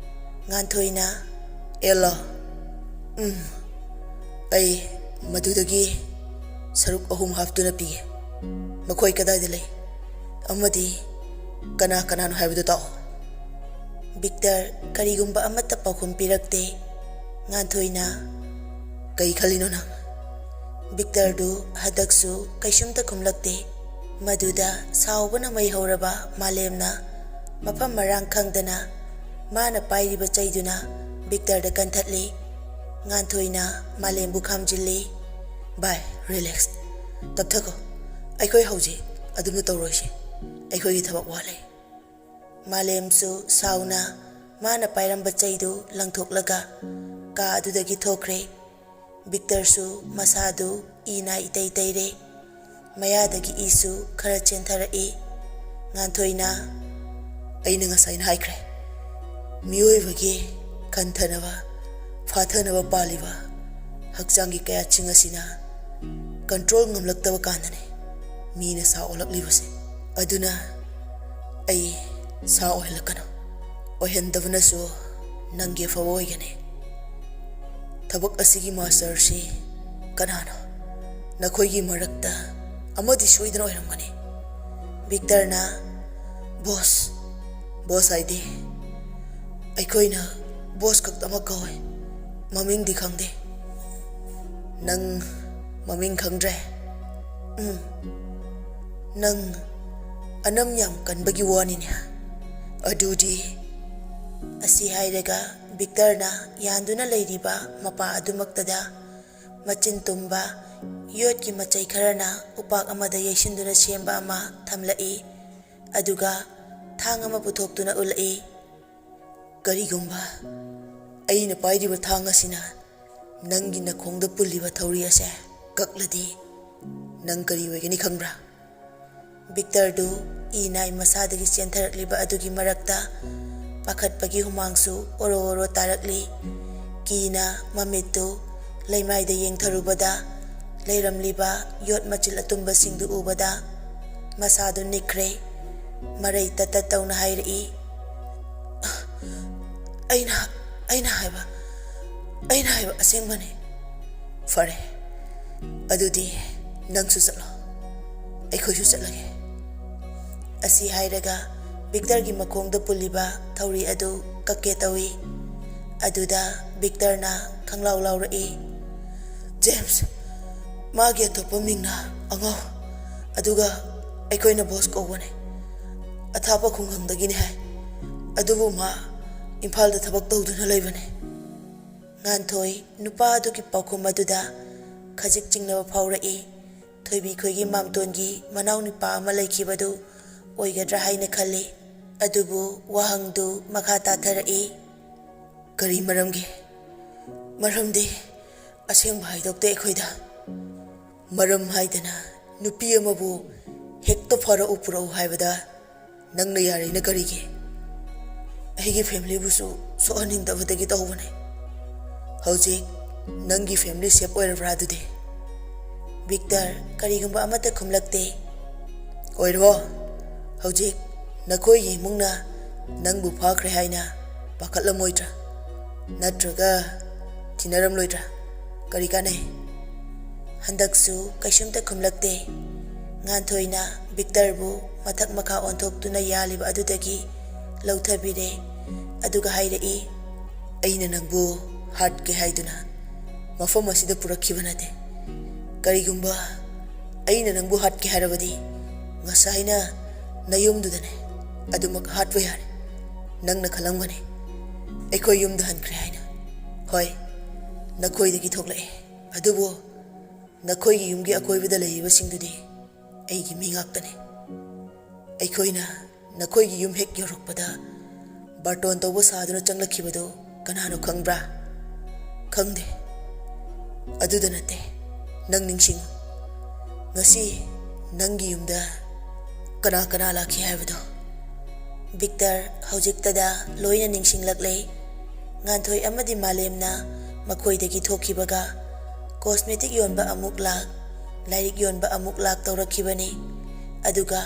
ꯉꯥꯟꯊꯣꯏꯅ, "ꯑꯦꯜꯂꯣ?" "ꯎꯝ, ꯑꯩ ꯃꯗꯨꯗꯒꯤ ꯁꯔꯨꯛ ꯑꯍꯨꯝ ꯍꯥꯞꯇꯨꯅ ꯄꯤꯒꯦ꯫ ꯃꯈꯣꯏ ꯀꯗꯥꯏꯗ ꯂꯩ? ꯑꯃꯗꯤ ꯀꯅꯥ ꯀꯅꯥꯅꯣ ꯍꯥꯏꯕꯗꯨ ꯇꯥꯛꯑꯣ꯫" ꯕꯤꯛꯇꯔ ꯀꯔꯤꯒꯨꯝꯕ ꯑꯃꯠꯇ ꯄꯥꯎꯈꯨꯝ ꯄꯤꯔꯛꯇꯦ꯫ ꯉꯥꯟꯊꯣꯏꯅ, "ꯀꯩ ꯈꯜꯂꯤꯅꯣ ꯅꯪ?" ꯕꯤꯛꯇꯔꯗꯨ ꯍꯟꯗꯛꯁꯨ ꯀꯩꯁꯨꯝꯇ ꯈꯨꯝꯂꯛꯇꯦ꯫ ꯃꯗꯨꯗ ꯁꯥꯎꯕꯅ ꯃꯩ ꯍꯧꯔꯕ ꯃꯥꯂꯦꯝꯅ ꯃꯐꯝ ꯃꯔꯥꯡ ꯈꯪꯗꯅ ꯃꯥꯅ ꯄꯥꯏꯔꯤꯕ ꯆꯩꯗꯨꯅ ꯕꯤꯛꯇꯔꯗ ꯀꯟꯊꯠꯂꯤ꯫ ꯉꯥꯟꯊꯣꯏꯅ ꯃꯥꯂꯦꯝꯕꯨ ꯈꯥꯝꯖꯤꯜꯂꯤ꯫ "ꯚꯥꯏ, ꯔꯤꯂꯦꯛꯁ꯫ ꯇꯞꯊꯈꯣ꯫ ꯑꯩꯈꯣꯏ ꯍꯧꯖꯤꯛ ꯑꯗꯨꯝꯅ ꯇꯧꯔꯣꯏꯁꯤ꯫ ꯑꯩꯈꯣꯏꯒꯤ ꯊꯕꯛ ꯋꯥꯠꯂꯤ꯫" ꯃꯥꯂꯦꯝꯁꯨ ꯁꯥꯎꯅ ꯃꯥꯅ ꯄꯥꯏꯔꯝꯕ ꯆꯩꯗꯨ ꯂꯪꯊꯣꯛꯂꯒ ꯀꯥ ꯑꯗꯨꯗꯒꯤ ꯊꯣꯛꯈ꯭ꯔꯦ꯫ ꯕꯤꯛꯇꯔꯁꯨ ꯃꯁꯥꯗꯨ ꯏꯅ ꯏꯇꯩ ꯇꯩꯔꯦ꯫ ꯃꯌꯥꯗꯒꯤ ꯏꯁꯨ ꯈꯔ ꯆꯦꯟꯊꯔꯛꯏ꯫ ꯉꯥꯟꯊꯣꯏꯅ, "ꯑꯩꯅ ꯉꯁꯥꯏꯅ ꯍꯥꯏꯈ꯭ꯔꯦ, ꯃꯤꯑꯣꯏꯕꯒꯤ ꯀꯟꯊꯅꯕ, ꯐꯥꯊꯅꯕ ꯄꯥꯜꯂꯤꯕ ꯍꯛꯆꯥꯡꯒꯤ ꯀꯌꯥꯠꯁꯤꯡ ꯑꯁꯤꯅ ꯀꯟꯇ꯭ꯔꯣꯜ ꯉꯝꯂꯛꯇꯕ ꯀꯥꯟꯗꯅꯤ ꯃꯤꯅ ꯁꯥ ꯑꯣꯜꯂꯛꯂꯤꯕꯁꯦ꯫ ꯑꯗꯨꯅ ꯑꯩ ꯁꯥ ꯑꯣꯏꯍꯜꯂꯛꯀꯅꯨ꯫ ꯑꯣꯏꯍꯟꯗꯕꯅꯁꯨ ꯅꯪꯒꯤ ꯑꯐꯕ ꯑꯣꯏꯒꯅꯤ꯫ ꯊꯕꯛ ꯑꯁꯤꯒꯤ ꯃꯥꯁꯇꯔꯁꯤ ꯀꯅꯥꯅꯣ? ꯅꯈꯣꯏꯒꯤ ꯃꯔꯛꯇ ꯑꯃꯗꯤ ꯁꯣꯏꯗꯅ ꯑꯣꯏꯔꯝꯒꯅꯤ꯫" ꯕꯤꯛꯇꯔꯅ, "ꯕꯣꯁ, ꯕꯣꯁ ꯍꯥꯏꯗꯤ ꯑꯩꯈꯣꯏꯅ ꯕꯣꯁ ꯈꯛꯇꯃꯛ ꯀꯧꯏ, ꯃꯃꯤꯡꯗꯤ ꯈꯪꯗꯦ꯫" "ꯅꯪ ꯃꯃꯤꯡ ꯈꯪꯗ꯭ꯔꯦ?" "ꯎꯝ, ꯅꯪ ꯑꯅꯝ ꯌꯥꯝ ꯀꯟꯕꯒꯤ ꯋꯥꯅꯤꯅꯦ꯫" "ꯑꯗꯨꯗꯤ꯫" ꯑꯁꯤ ꯍꯥꯏꯔꯒ ꯕꯤꯛꯇꯔꯅ ꯌꯥꯟꯗꯨꯅ ꯂꯩꯔꯤꯕ ꯃꯄꯥ ꯑꯗꯨꯃꯛꯇꯗ ꯃꯆꯤꯟ ꯇꯨꯝꯕ ꯌꯣꯠꯀꯤ ꯃꯆꯩ ꯈꯔꯅ ꯎꯄꯥꯛ ꯑꯃꯗ ꯌꯩꯁꯤꯟꯗꯨꯅ ꯁꯦꯝꯕ ꯑꯃ ꯊꯝꯂꯛꯏ꯫ ꯑꯗꯨꯒ ꯊꯥꯡ ꯑꯃ ꯄꯨꯊꯣꯛꯇꯨꯅ ꯎꯠꯂꯛꯏ꯫ "ꯀꯔꯤꯒꯨꯝꯕ ꯑꯩꯅ ꯄꯥꯏꯔꯤꯕ ꯊꯥꯡ ꯑꯁꯤꯅ ꯅꯪꯒꯤ ꯅꯈꯣꯡꯗ ꯄꯨꯜꯂꯤꯕ ꯊꯧꯔꯤ ꯑꯁꯦ ꯀꯛꯂꯗꯤ, ꯅꯪ ꯀꯔꯤ ꯑꯣꯏꯒꯅꯤ ꯈꯪꯕ꯭ꯔꯥ?" ꯕꯤꯛꯇꯔꯗꯨ ꯏ ꯅꯥꯏ ꯃꯁꯥꯗꯒꯤ ꯆꯦꯟꯊꯔꯛꯂꯤꯕ ꯑꯗꯨꯒꯤ ꯃꯔꯛꯇ ꯄꯥꯈꯠꯄꯒꯤ ꯍꯨꯃꯥꯡꯁꯨ ꯑꯣꯔꯣ ꯑꯣꯔꯣ ꯇꯥꯔꯛꯂꯤ꯫ ꯀꯤꯅ ꯃꯃꯤꯠꯇꯨ ꯂꯩꯃꯥꯏꯗ ꯌꯦꯡꯊꯔꯨꯕꯗ, ꯂꯩꯔꯝꯂꯤꯕ ꯌꯣꯠ ꯃꯆꯤꯜ ꯑꯇꯨꯝꯕꯁꯤꯡꯗꯨ ꯎꯕꯗ ꯃꯁꯥꯗꯨ ꯅꯤꯛꯈ꯭ꯔꯦ꯫ ꯃꯔꯩ ꯇꯠ ꯇꯠ ꯇꯧꯅ ꯍꯥꯏꯔꯛꯏ, "ꯑꯩꯅ, ꯑꯩꯅ ꯍꯥꯏꯕ, ꯑꯩꯅ ꯍꯥꯏꯕ ꯑꯁꯦꯡꯕꯅꯤ꯫ ꯐꯔꯦ, ꯑꯗꯨꯗꯤ ꯅꯪꯁꯨ ꯆꯠꯂꯣ, ꯑꯩꯈꯣꯏꯁꯨ ꯆꯠꯂꯒꯦ꯫" ꯑꯁꯤ ꯍꯥꯏꯔꯒ ꯕꯤꯛꯇꯔꯒꯤ ꯃꯈꯣꯡꯗ ꯄꯨꯜꯂꯤꯕ ꯊꯧꯔꯤ ꯑꯗꯨ ꯀꯛꯀꯦ ꯇꯧꯏ꯫ ꯑꯗꯨꯗ ꯕꯤꯛꯇꯔꯅ ꯈꯪꯂꯥꯎ ꯂꯥꯎꯔꯛꯏ, "ꯖꯦꯝꯁ, ꯃꯥꯒꯤ ꯑꯇꯣꯞꯄ ꯃꯤꯡꯅ ꯑꯉꯧ, ꯑꯗꯨꯒ ꯑꯩꯈꯣꯏꯅ ꯕꯣꯁ ꯀꯧꯕꯅꯦ꯫ ꯑꯊꯥꯞꯄ ꯈꯨꯡꯒꯪꯗꯒꯤꯅꯤ ꯍꯥꯏ, ꯑꯗꯨꯕꯨ ꯃꯥ ꯏꯝꯐꯥꯜꯗ ꯊꯕꯛ ꯇꯧꯗꯨꯅ ꯂꯩꯕꯅꯦ꯫" ꯉꯥꯟꯊꯣꯏ ꯅꯨꯄꯥ ꯑꯗꯨꯒꯤ ꯄꯥꯎꯈꯨꯝ ꯑꯗꯨꯗ ꯈꯖꯤꯛ ꯆꯤꯡꯅꯕ ꯐꯥꯎꯔꯛꯏ꯫ ꯊꯣꯏꯕꯤ ꯈꯣꯏꯒꯤ ꯃꯥꯝꯇꯣꯟꯒꯤ ꯃꯅꯥꯎ ꯅꯨꯄꯥ ꯑꯃ ꯂꯩꯈꯤꯕꯗꯨ ꯑꯣꯏꯒꯗ꯭ꯔꯥ ꯍꯥꯏꯅ ꯈꯜꯂꯤ꯫ ꯑꯗꯨꯕꯨ ꯋꯥꯍꯪꯗꯨ ꯃꯈꯥ ꯇꯥꯊꯔꯛꯏ, "ꯀꯔꯤ ꯃꯔꯝꯒꯤ?" "ꯃꯔꯝꯗꯤ ꯑꯁꯦꯡꯕ ꯍꯥꯏꯗꯣꯛꯇꯦ ꯑꯩꯈꯣꯏꯗ꯫ ꯃꯔꯝ ꯍꯥꯏꯗꯅ ꯅꯨꯄꯤ ꯑꯃꯕꯨ ꯍꯦꯛꯇ ꯐꯥꯔꯛꯎ ꯄꯨꯔꯛꯎ ꯍꯥꯏꯕꯗ ꯅꯪꯅ ꯌꯥꯔꯦꯅ ꯀꯔꯤꯒꯤ? ꯑꯩꯒꯤ ꯐꯦꯃꯤꯂꯤꯕꯨꯁꯨ ꯁꯣꯛꯍꯟꯅꯤꯡꯗꯕꯗꯒꯤ ꯇꯧꯕꯅꯦ꯫ ꯍꯧꯖꯤꯛ ꯅꯪꯒꯤ ꯐꯦꯃꯤꯂꯤ ꯁꯦꯞ ꯑꯣꯏꯔꯕ꯭ꯔꯥ ꯑꯗꯨꯗꯤ?" ꯕꯤꯛꯇꯔ ꯀꯔꯤꯒꯨꯝꯕ ꯑꯃꯠꯇ ꯈꯨꯝꯂꯛꯇꯦ꯫ "ꯑꯣꯏꯔꯣ, ꯍꯧꯖꯤꯛ ꯅꯈꯣꯏꯒꯤ ꯏꯃꯨꯡꯅ ꯅꯪꯕꯨ ꯐꯥꯈ꯭ꯔꯦ ꯍꯥꯏꯅ ꯄꯥꯈꯠꯂꯝꯃꯣꯏꯗ꯭ꯔꯥ? ꯅꯠꯇ꯭ꯔꯒ ꯊꯤꯅꯔꯝꯂꯣꯏꯗ꯭ꯔꯥ? ꯀꯔꯤ ꯀꯥꯟꯅꯩ?" ꯍꯟꯗꯛꯁꯨ ꯀꯩꯁꯨꯝꯇ ꯈꯨꯝꯂꯛꯇꯦ꯫ ꯉꯥꯟꯊꯣꯏꯅ ꯕꯤꯛꯇꯔꯕꯨ ꯃꯊꯛ ꯃꯈꯥ ꯑꯣꯟꯊꯣꯛꯇꯨꯅ ꯌꯥꯜꯂꯤꯕ ꯑꯗꯨꯗꯒꯤ ꯂꯧꯊꯕꯤꯔꯦ꯫ ꯑꯗꯨꯒ ꯍꯥꯏꯔꯛꯏ, "ꯑꯩꯅ ꯅꯪꯕꯨ ꯍꯥꯠꯀꯦ ꯍꯥꯏꯗꯨꯅ ꯃꯐꯝ ꯑꯁꯤꯗ ꯄꯨꯔꯛꯈꯤꯕ ꯅꯠꯇꯦ꯫ ꯀꯔꯤꯒꯨꯝꯕ ꯑꯩꯅ ꯅꯪꯕꯨ ꯍꯥꯠꯀꯦ ꯍꯥꯏꯔꯕꯗꯤ ꯉꯁꯥꯏꯅ ꯅꯌꯨꯝꯗꯨꯗꯅꯦ ꯑꯗꯨꯃꯛ ꯍꯥꯠꯄ ꯌꯥꯔꯦ꯫ ꯅꯪꯅ ꯈꯜꯂꯝꯒꯅꯤ ꯑꯩꯈꯣꯏ ꯌꯨꯝꯗ ꯍꯟꯈ꯭ꯔꯦ ꯍꯥꯏꯅ꯫ ꯍꯣꯏ, ꯅꯈꯣꯏꯗꯒꯤ ꯊꯣꯛꯂꯛꯑꯦ, ꯑꯗꯨꯕꯨ ꯅꯈꯣꯏꯒꯤ ꯌꯨꯝꯒꯤ ꯑꯀꯣꯏꯕꯗ ꯂꯩꯔꯤꯕꯁꯤꯡꯗꯨꯗꯤ ꯑꯩꯒꯤ ꯃꯤ ꯉꯥꯛꯇꯅꯤ꯫" ꯑꯩꯈꯣꯏꯅ ꯅꯈꯣꯏꯒꯤ ꯌꯨꯝ ꯍꯦꯛ ꯌꯧꯔꯛꯄꯗ ꯕꯥꯔꯇꯣꯟ ꯇꯧꯕ ꯁꯥꯗꯨꯅ ꯆꯪꯂꯛꯈꯤꯕꯗꯨ ꯀꯅꯥꯅꯣ ꯈꯪꯕ꯭ꯔꯥ? ꯈꯪꯗꯦ꯫ ꯑꯗꯨꯗ ꯅꯠꯇꯦ, ꯅꯪ ꯅꯤꯡꯁꯤꯡꯉꯨ꯫ ꯉꯁꯤ ꯅꯪꯒꯤ ꯌꯨꯝꯗ ꯀꯅꯥ ꯀꯅꯥ ꯂꯥꯛꯈꯤ ꯍꯥꯏꯕꯗꯣ? ꯕꯤꯛꯇꯔ ꯍꯧꯖꯤꯛꯇꯗ ꯂꯣꯏꯅ ꯅꯤꯡꯁꯤꯡꯂꯛꯂꯦ꯫ ꯉꯥꯟꯊꯣꯏ ꯑꯃꯗꯤ ꯃꯥꯂꯦꯝꯅ ꯃꯈꯣꯏꯗꯒꯤ ꯊꯣꯛꯈꯤꯕꯒ ꯀꯣꯁꯃꯦꯇꯤꯛ ꯌꯣꯟꯕ ꯑꯃꯨꯛ ꯂꯥꯛ, ꯂꯥꯏꯔꯤꯛ ꯌꯣꯟꯕ ꯑꯃꯨꯛ ꯂꯥꯛ ꯇꯧꯔꯛꯈꯤꯕꯅꯤ꯫ ꯑꯗꯨꯒ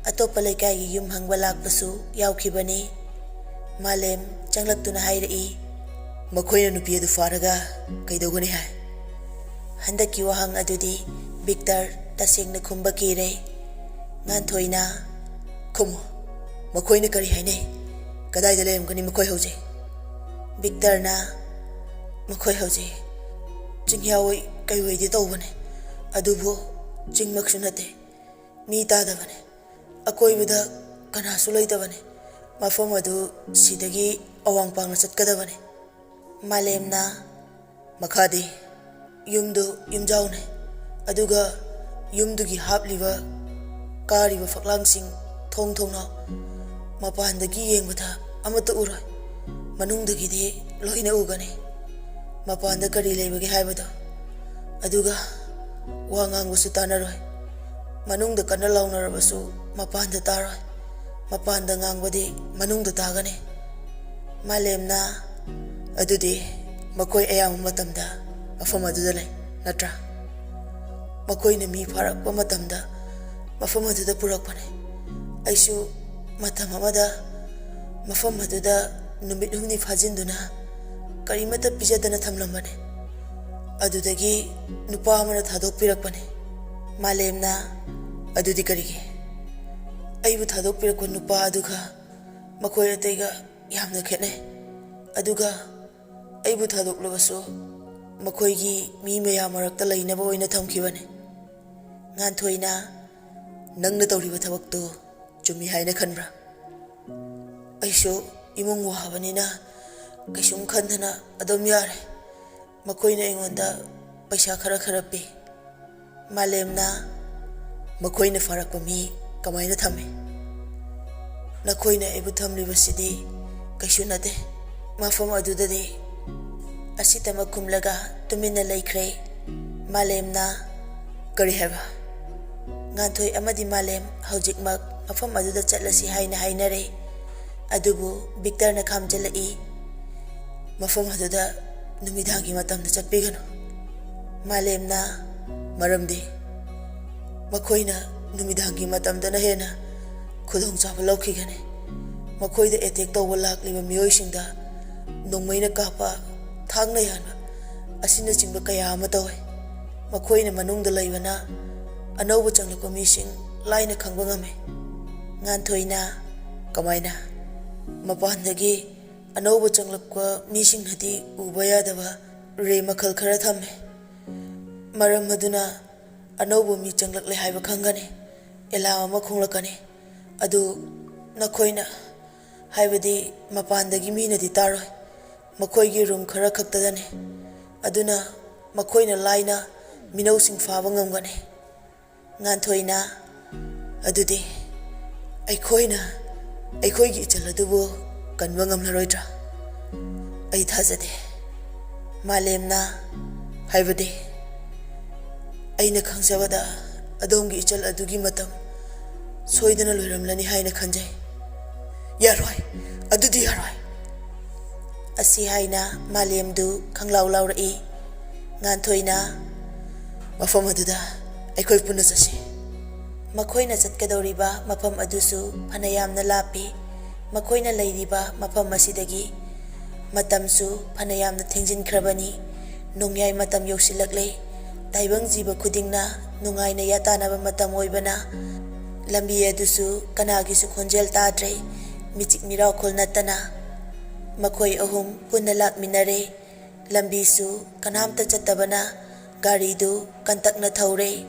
ꯑꯇꯣꯞꯄ ꯂꯩꯀꯥꯏꯒꯤ ꯌꯨꯝ ꯍꯪꯕ ꯂꯥꯛꯄꯁꯨ ꯌꯥꯎꯈꯤꯕꯅꯤ꯫ ꯃꯥꯂꯦꯝ ꯆꯪꯂꯛꯇꯨꯅ ꯍꯥꯏꯔꯛꯏ, "ꯃꯈꯣꯏꯅ ꯅꯨꯄꯤ ꯑꯗꯨ ꯐꯥꯔꯒ ꯀꯩꯗꯧꯒꯅꯤ ꯍꯥꯏ?" ꯍꯟꯗꯛꯀꯤ ꯋꯥꯍꯪ ꯑꯗꯨꯗꯤ ꯕꯤꯛꯇꯔ ꯇꯁꯦꯡꯅ ꯈꯨꯝꯕ ꯀꯤꯔꯦ꯫ ꯉꯥꯟꯊꯣꯏꯅ, "ꯈꯨꯝꯃꯨ, ꯃꯈꯣꯏꯅ ꯀꯔꯤ ꯍꯥꯏꯅꯩ? ꯀꯗꯥꯏꯗ ꯂꯩꯔꯝꯒꯅꯤ ꯃꯈꯣꯏ ꯍꯧꯖꯤꯛ?" ꯕꯤꯛꯇꯔꯅ, "ꯃꯈꯣꯏ ꯍꯧꯖꯤꯛ ꯆꯤꯡꯌꯥꯑꯣꯏ ꯀꯩꯑꯣꯏꯗꯤ ꯇꯧꯕꯅꯦ, ꯑꯗꯨꯕꯨ ꯆꯤꯡꯃꯛꯁꯨ ꯅꯠꯇꯦ, ꯃꯤ ꯇꯥꯗꯕꯅꯦ꯫ ꯑꯀꯣꯏꯕꯗ ꯀꯅꯥꯁꯨ ꯂꯩꯇꯕꯅꯦ꯫ ꯃꯐꯝ ꯑꯗꯨ ꯁꯤꯗꯒꯤ ꯑꯋꯥꯡ ꯄꯥꯡꯅ ꯆꯠꯀꯗꯕꯅꯦ꯫" ꯃꯥꯂꯦꯝꯅ, "ꯃꯈꯥꯗꯤ?" "ꯌꯨꯝꯗꯨ ꯌꯨꯝꯖꯥꯎꯅꯦ, ꯑꯗꯨꯒ ꯌꯨꯝꯗꯨꯒꯤ ꯍꯥꯞꯂꯤꯕ, ꯀꯥꯔꯤꯕ ꯐꯛꯂꯥꯡꯁꯤꯡ, ꯊꯣꯡ ꯊꯣꯡꯅꯥꯎ, ꯃꯄꯥꯟꯗꯒꯤ ꯌꯦꯡꯕꯗ ꯑꯃꯠꯇ ꯎꯔꯣꯏ, ꯃꯅꯨꯡꯗꯒꯤꯗꯤ ꯂꯣꯏꯅ ꯎꯒꯅꯤ꯫ ꯃꯄꯥꯟꯗ ꯀꯔꯤ ꯂꯩꯕꯒꯦ ꯍꯥꯏꯕꯗꯣ, ꯑꯗꯨꯒ ꯋꯥ ꯉꯥꯡꯕꯁꯨ ꯇꯥꯅꯔꯣꯏ꯫ ꯃꯅꯨꯡꯗ ꯀꯟꯅ ꯂꯥꯎꯅꯔꯕꯁꯨ ꯃꯄꯥꯟꯗ ꯇꯥꯔꯣꯏ, ꯃꯄꯥꯟꯗ ꯉꯥꯡꯕꯗꯤ ꯃꯅꯨꯡꯗ ꯇꯥꯒꯅꯤ꯫" ꯃꯥꯂꯦꯝꯅ, "ꯑꯗꯨꯗꯤ ꯃꯈꯣꯏ ꯑꯌꯥꯝꯕ ꯃꯇꯝꯗ ꯃꯐꯝ ꯑꯗꯨꯗ ꯂꯩ, ꯅꯠꯇ꯭ꯔꯥ? ꯃꯈꯣꯏꯅ ꯃꯤ ꯐꯥꯔꯛꯄ ꯃꯇꯝꯗ ꯃꯐꯝ ꯑꯗꯨꯗ ꯄꯨꯔꯛꯄꯅꯤ꯫ ꯑꯩꯁꯨ ꯃꯇꯝ ꯑꯃꯗ ꯃꯐꯝ ꯑꯗꯨꯗ ꯅꯨꯃꯤꯠ ꯍꯨꯝꯅꯤ ꯐꯥꯖꯤꯟꯗꯨꯅ ꯀꯔꯤꯃꯠꯇ ꯄꯤꯖꯗꯅ ꯊꯝꯂꯝꯕꯅꯤ꯫ ꯑꯗꯨꯗꯒꯤ ꯅꯨꯄꯥ ꯑꯃꯅ ꯊꯥꯗꯣꯛꯄꯤꯔꯛꯄꯅꯤ꯫" ꯃꯥꯂꯦꯝꯅ, "ꯑꯗꯨꯗꯤ ꯀꯔꯤꯒꯤ?" "ꯑꯩꯕꯨ ꯊꯥꯗꯣꯛꯄꯤꯔꯛꯄ ꯅꯨꯄꯥ ꯑꯗꯨꯒ ꯃꯈꯣꯏ ꯑꯇꯩꯒ ꯌꯥꯝꯅ ꯈꯦꯠꯅꯩ꯫ ꯑꯗꯨꯒ ꯑꯩꯕꯨ ꯊꯥꯗꯣꯛꯂꯕꯁꯨ ꯃꯈꯣꯏꯒꯤ ꯃꯤ ꯃꯌꯥꯝ ꯃꯔꯛꯇ ꯂꯩꯅꯕ ꯑꯣꯏꯅ ꯊꯝꯈꯤꯕꯅꯤ꯫" ꯉꯥꯟꯊꯣꯏꯅ, "ꯅꯪꯅ ꯇꯧꯔꯤꯕ ꯊꯕꯛꯇꯨ ꯆꯨꯝꯃꯤ ꯍꯥꯏꯅ ꯈꯟꯕ꯭ꯔꯥ?" "ꯑꯩꯁꯨ ꯏꯃꯨꯡ ꯋꯥꯕꯅꯤꯅ ꯀꯩꯁꯨꯝ ꯈꯟꯗꯅ ꯑꯗꯨꯝ ꯌꯥꯔꯦ꯫ ꯃꯈꯣꯏꯅ ꯑꯩꯉꯣꯟꯗ ꯄꯩꯁꯥ ꯈꯔ ꯈꯔ ꯄꯤ꯫" ꯃꯥꯂꯦꯝꯅ, "ꯃꯈꯣꯏꯅ ꯐꯥꯔꯛꯄ ꯃꯤ ꯀꯃꯥꯏꯅ ꯊꯝꯃꯤ? ꯅꯈꯣꯏꯅ ꯑꯩꯕꯨ ꯊꯝꯂꯤꯕꯁꯤꯗꯤ ꯀꯩꯁꯨ ꯅꯠꯇꯦ꯫ ꯃꯐꯝ ꯑꯗꯨꯗꯗꯤ ꯑꯁꯤꯇꯃꯛ ꯈꯨꯝꯂꯒ ꯇꯨꯃꯤꯟꯅ ꯂꯩꯈ꯭ꯔꯦ꯫ ꯃꯥꯂꯦꯝꯅ, "ꯀꯔꯤ ꯍꯥꯏꯕ?" ꯉꯥꯟꯊꯣꯏ ꯑꯃꯗꯤ ꯃꯥꯂꯦꯝ ꯍꯧꯖꯤꯛꯃꯛ ꯃꯐꯝ ꯑꯗꯨꯗ ꯆꯠꯂꯁꯤ ꯍꯥꯏꯅ ꯍꯥꯏꯅꯔꯦ꯫ ꯑꯗꯨꯕꯨ ꯚꯤꯛꯇꯔꯅ ꯈꯥꯝꯖꯤꯜꯂꯛꯏ, "ꯃꯐꯝ ꯑꯗꯨꯗ ꯅꯨꯃꯤꯗꯥꯡꯒꯤ ꯃꯇꯝꯗ ꯆꯠꯄꯤꯒꯅꯨ꯫" ꯃꯥꯂꯦꯝꯅ, "ꯃꯔꯝꯗꯤ?" "ꯃꯈꯣꯏꯅ ꯅꯨꯃꯤꯗꯥꯡꯒꯤ ꯃꯇꯝꯗꯅ ꯍꯦꯟꯅ ꯈꯨꯗꯣꯡꯆꯥꯕ ꯂꯧꯈꯤꯒꯅꯤ꯫ ꯃꯈꯣꯏꯗ ꯑꯦꯇꯦꯛ ꯇꯧꯕ ꯂꯥꯛꯂꯤꯕ ꯃꯤꯑꯣꯏꯁꯤꯡꯗ ꯅꯣꯡꯃꯩꯅ ꯀꯥꯞꯄ, ꯊꯥꯡꯅ ꯌꯥꯟꯕ ꯑꯁꯤꯅꯆꯤꯡꯕ ꯀꯌꯥ ꯑꯃ ꯇꯧꯏ꯫ ꯃꯈꯣꯏꯅ ꯃꯅꯨꯡꯗ ꯂꯩꯕꯅ ꯑꯅꯧꯕ ꯆꯪꯂꯛꯄ ꯃꯤꯁꯤꯡ ꯂꯥꯏꯅ ꯈꯪꯕ ꯉꯝꯃꯤ꯫" ꯉꯥꯟꯊꯣꯏꯅ, "ꯀꯃꯥꯏꯅ?" "ꯃꯄꯥꯟꯗꯒꯤ ꯑꯅꯧꯕ ꯆꯪꯂꯛꯄ ꯃꯤꯁꯤꯡꯅꯗꯤ ꯎꯕ ꯌꯥꯗꯕ ꯔꯦ ꯃꯈꯜ ꯈꯔ ꯊꯝꯃꯤ꯫ ꯃꯔꯝ ꯑꯗꯨꯅ ꯑꯅꯧꯕ ꯃꯤ ꯆꯪꯂꯛꯂꯦ ꯍꯥꯏꯕ ꯈꯪꯒꯅꯤ꯫ ꯑꯦꯂꯥꯔꯝ ꯑꯃ ꯈꯣꯡꯂꯛꯀꯅꯤ꯫ ꯑꯗꯨ ꯅꯈꯣꯏꯅ, ꯍꯥꯏꯕꯗꯤ ꯃꯄꯥꯟꯗꯒꯤ ꯃꯤꯅꯗꯤ ꯇꯥꯔꯣꯏ꯫ ꯃꯈꯣꯏꯒꯤ ꯔꯨꯝ ꯈꯔ ꯈꯛꯇꯗꯅꯤ꯫ ꯑꯗꯨꯅ ꯃꯈꯣꯏꯅ ꯂꯥꯏꯅ ꯃꯤꯅꯧꯁꯤꯡ ꯐꯥꯕ ꯉꯝꯒꯅꯤ꯫" ꯉꯥꯟꯊꯣꯏꯅ, "ꯑꯗꯨꯗꯤ ꯑꯩꯈꯣꯏꯅ ꯑꯩꯈꯣꯏꯒꯤ ꯏꯆꯜ ꯑꯗꯨꯕꯨ ꯀꯟꯕ ꯉꯝꯂꯔꯣꯏꯗ꯭ꯔꯥ?" "ꯑꯩ ꯊꯥꯖꯗꯦ꯫" ꯃꯥꯂꯦꯝꯅ, "ꯍꯥꯏꯕꯗꯤ ꯑꯩꯅ ꯈꯪꯖꯕꯗ ꯑꯗꯣꯝꯒꯤ ꯏꯆꯜ ꯑꯗꯨꯒꯤ ꯃꯇꯝ ꯁꯣꯏꯗꯅ ꯂꯣꯏꯔꯝꯂꯅꯤ ꯍꯥꯏꯅ ꯈꯟꯖꯩ꯫" "ꯌꯥꯔꯣꯏ, ꯑꯗꯨꯗꯤ ꯌꯥꯔꯣꯏ꯫" ꯑꯁꯤ ꯍꯥꯏꯅ ꯃꯥꯂꯦꯝꯗꯨ ꯈꯪꯂꯥꯎ ꯂꯥꯎꯔꯛꯏ꯫ ꯉꯥꯟꯊꯣꯏꯅ, "ꯃꯐꯝ ꯑꯗꯨꯗ ꯑꯩꯈꯣꯏ ꯄꯨꯟꯅ ꯆꯠꯁꯤ꯫" ꯃꯈꯣꯏꯅ ꯆꯠꯀꯗꯧꯔꯤꯕ ꯃꯐꯝ ꯑꯗꯨꯁꯨ ꯐꯅꯌꯥꯝꯅ ꯂꯥꯞꯄꯤ꯫ ꯃꯈꯣꯏꯅ ꯂꯩꯔꯤꯕ ꯃꯐꯝ ꯑꯁꯤꯗꯒꯤ ꯃꯇꯝꯁꯨ ꯐꯅꯌꯥꯝꯅ ꯊꯦꯡꯖꯤꯟꯈ꯭ꯔꯕꯅꯤ꯫ ꯅꯣꯡꯌꯥꯏ ꯃꯇꯝ ꯌꯧꯁꯤꯜꯂꯛꯂꯦ꯫ ꯇꯥꯏꯕꯪ ꯖꯤꯕ ꯈꯨꯗꯤꯡꯅ ꯅꯨꯡꯉꯥꯏꯅ ꯌꯥꯇꯥꯅꯕ ꯃꯇꯝ ꯑꯣꯏꯕꯅ, ꯂꯝꯕꯤ ꯑꯗꯨꯁꯨ ꯀꯅꯥꯒꯤꯁꯨ ꯈꯣꯟꯖꯦꯜ ꯇꯥꯗ꯭ꯔꯦ꯫ ꯃꯤꯆꯤꯛ ꯃꯤꯔꯥꯎꯈꯣꯜ ꯅꯠꯇꯅ ꯃꯈꯣꯏ ꯑꯍꯨꯝ ꯄꯨꯟꯅ ꯂꯥꯛꯃꯤꯟꯅꯔꯦ꯫ ꯂꯝꯕꯤꯁꯨ ꯀꯅꯥꯝꯇ ꯆꯠꯇꯕꯅ ꯒꯥꯔꯤꯗꯨ ꯀꯟꯇꯛꯅ ꯊꯧꯔꯦ꯫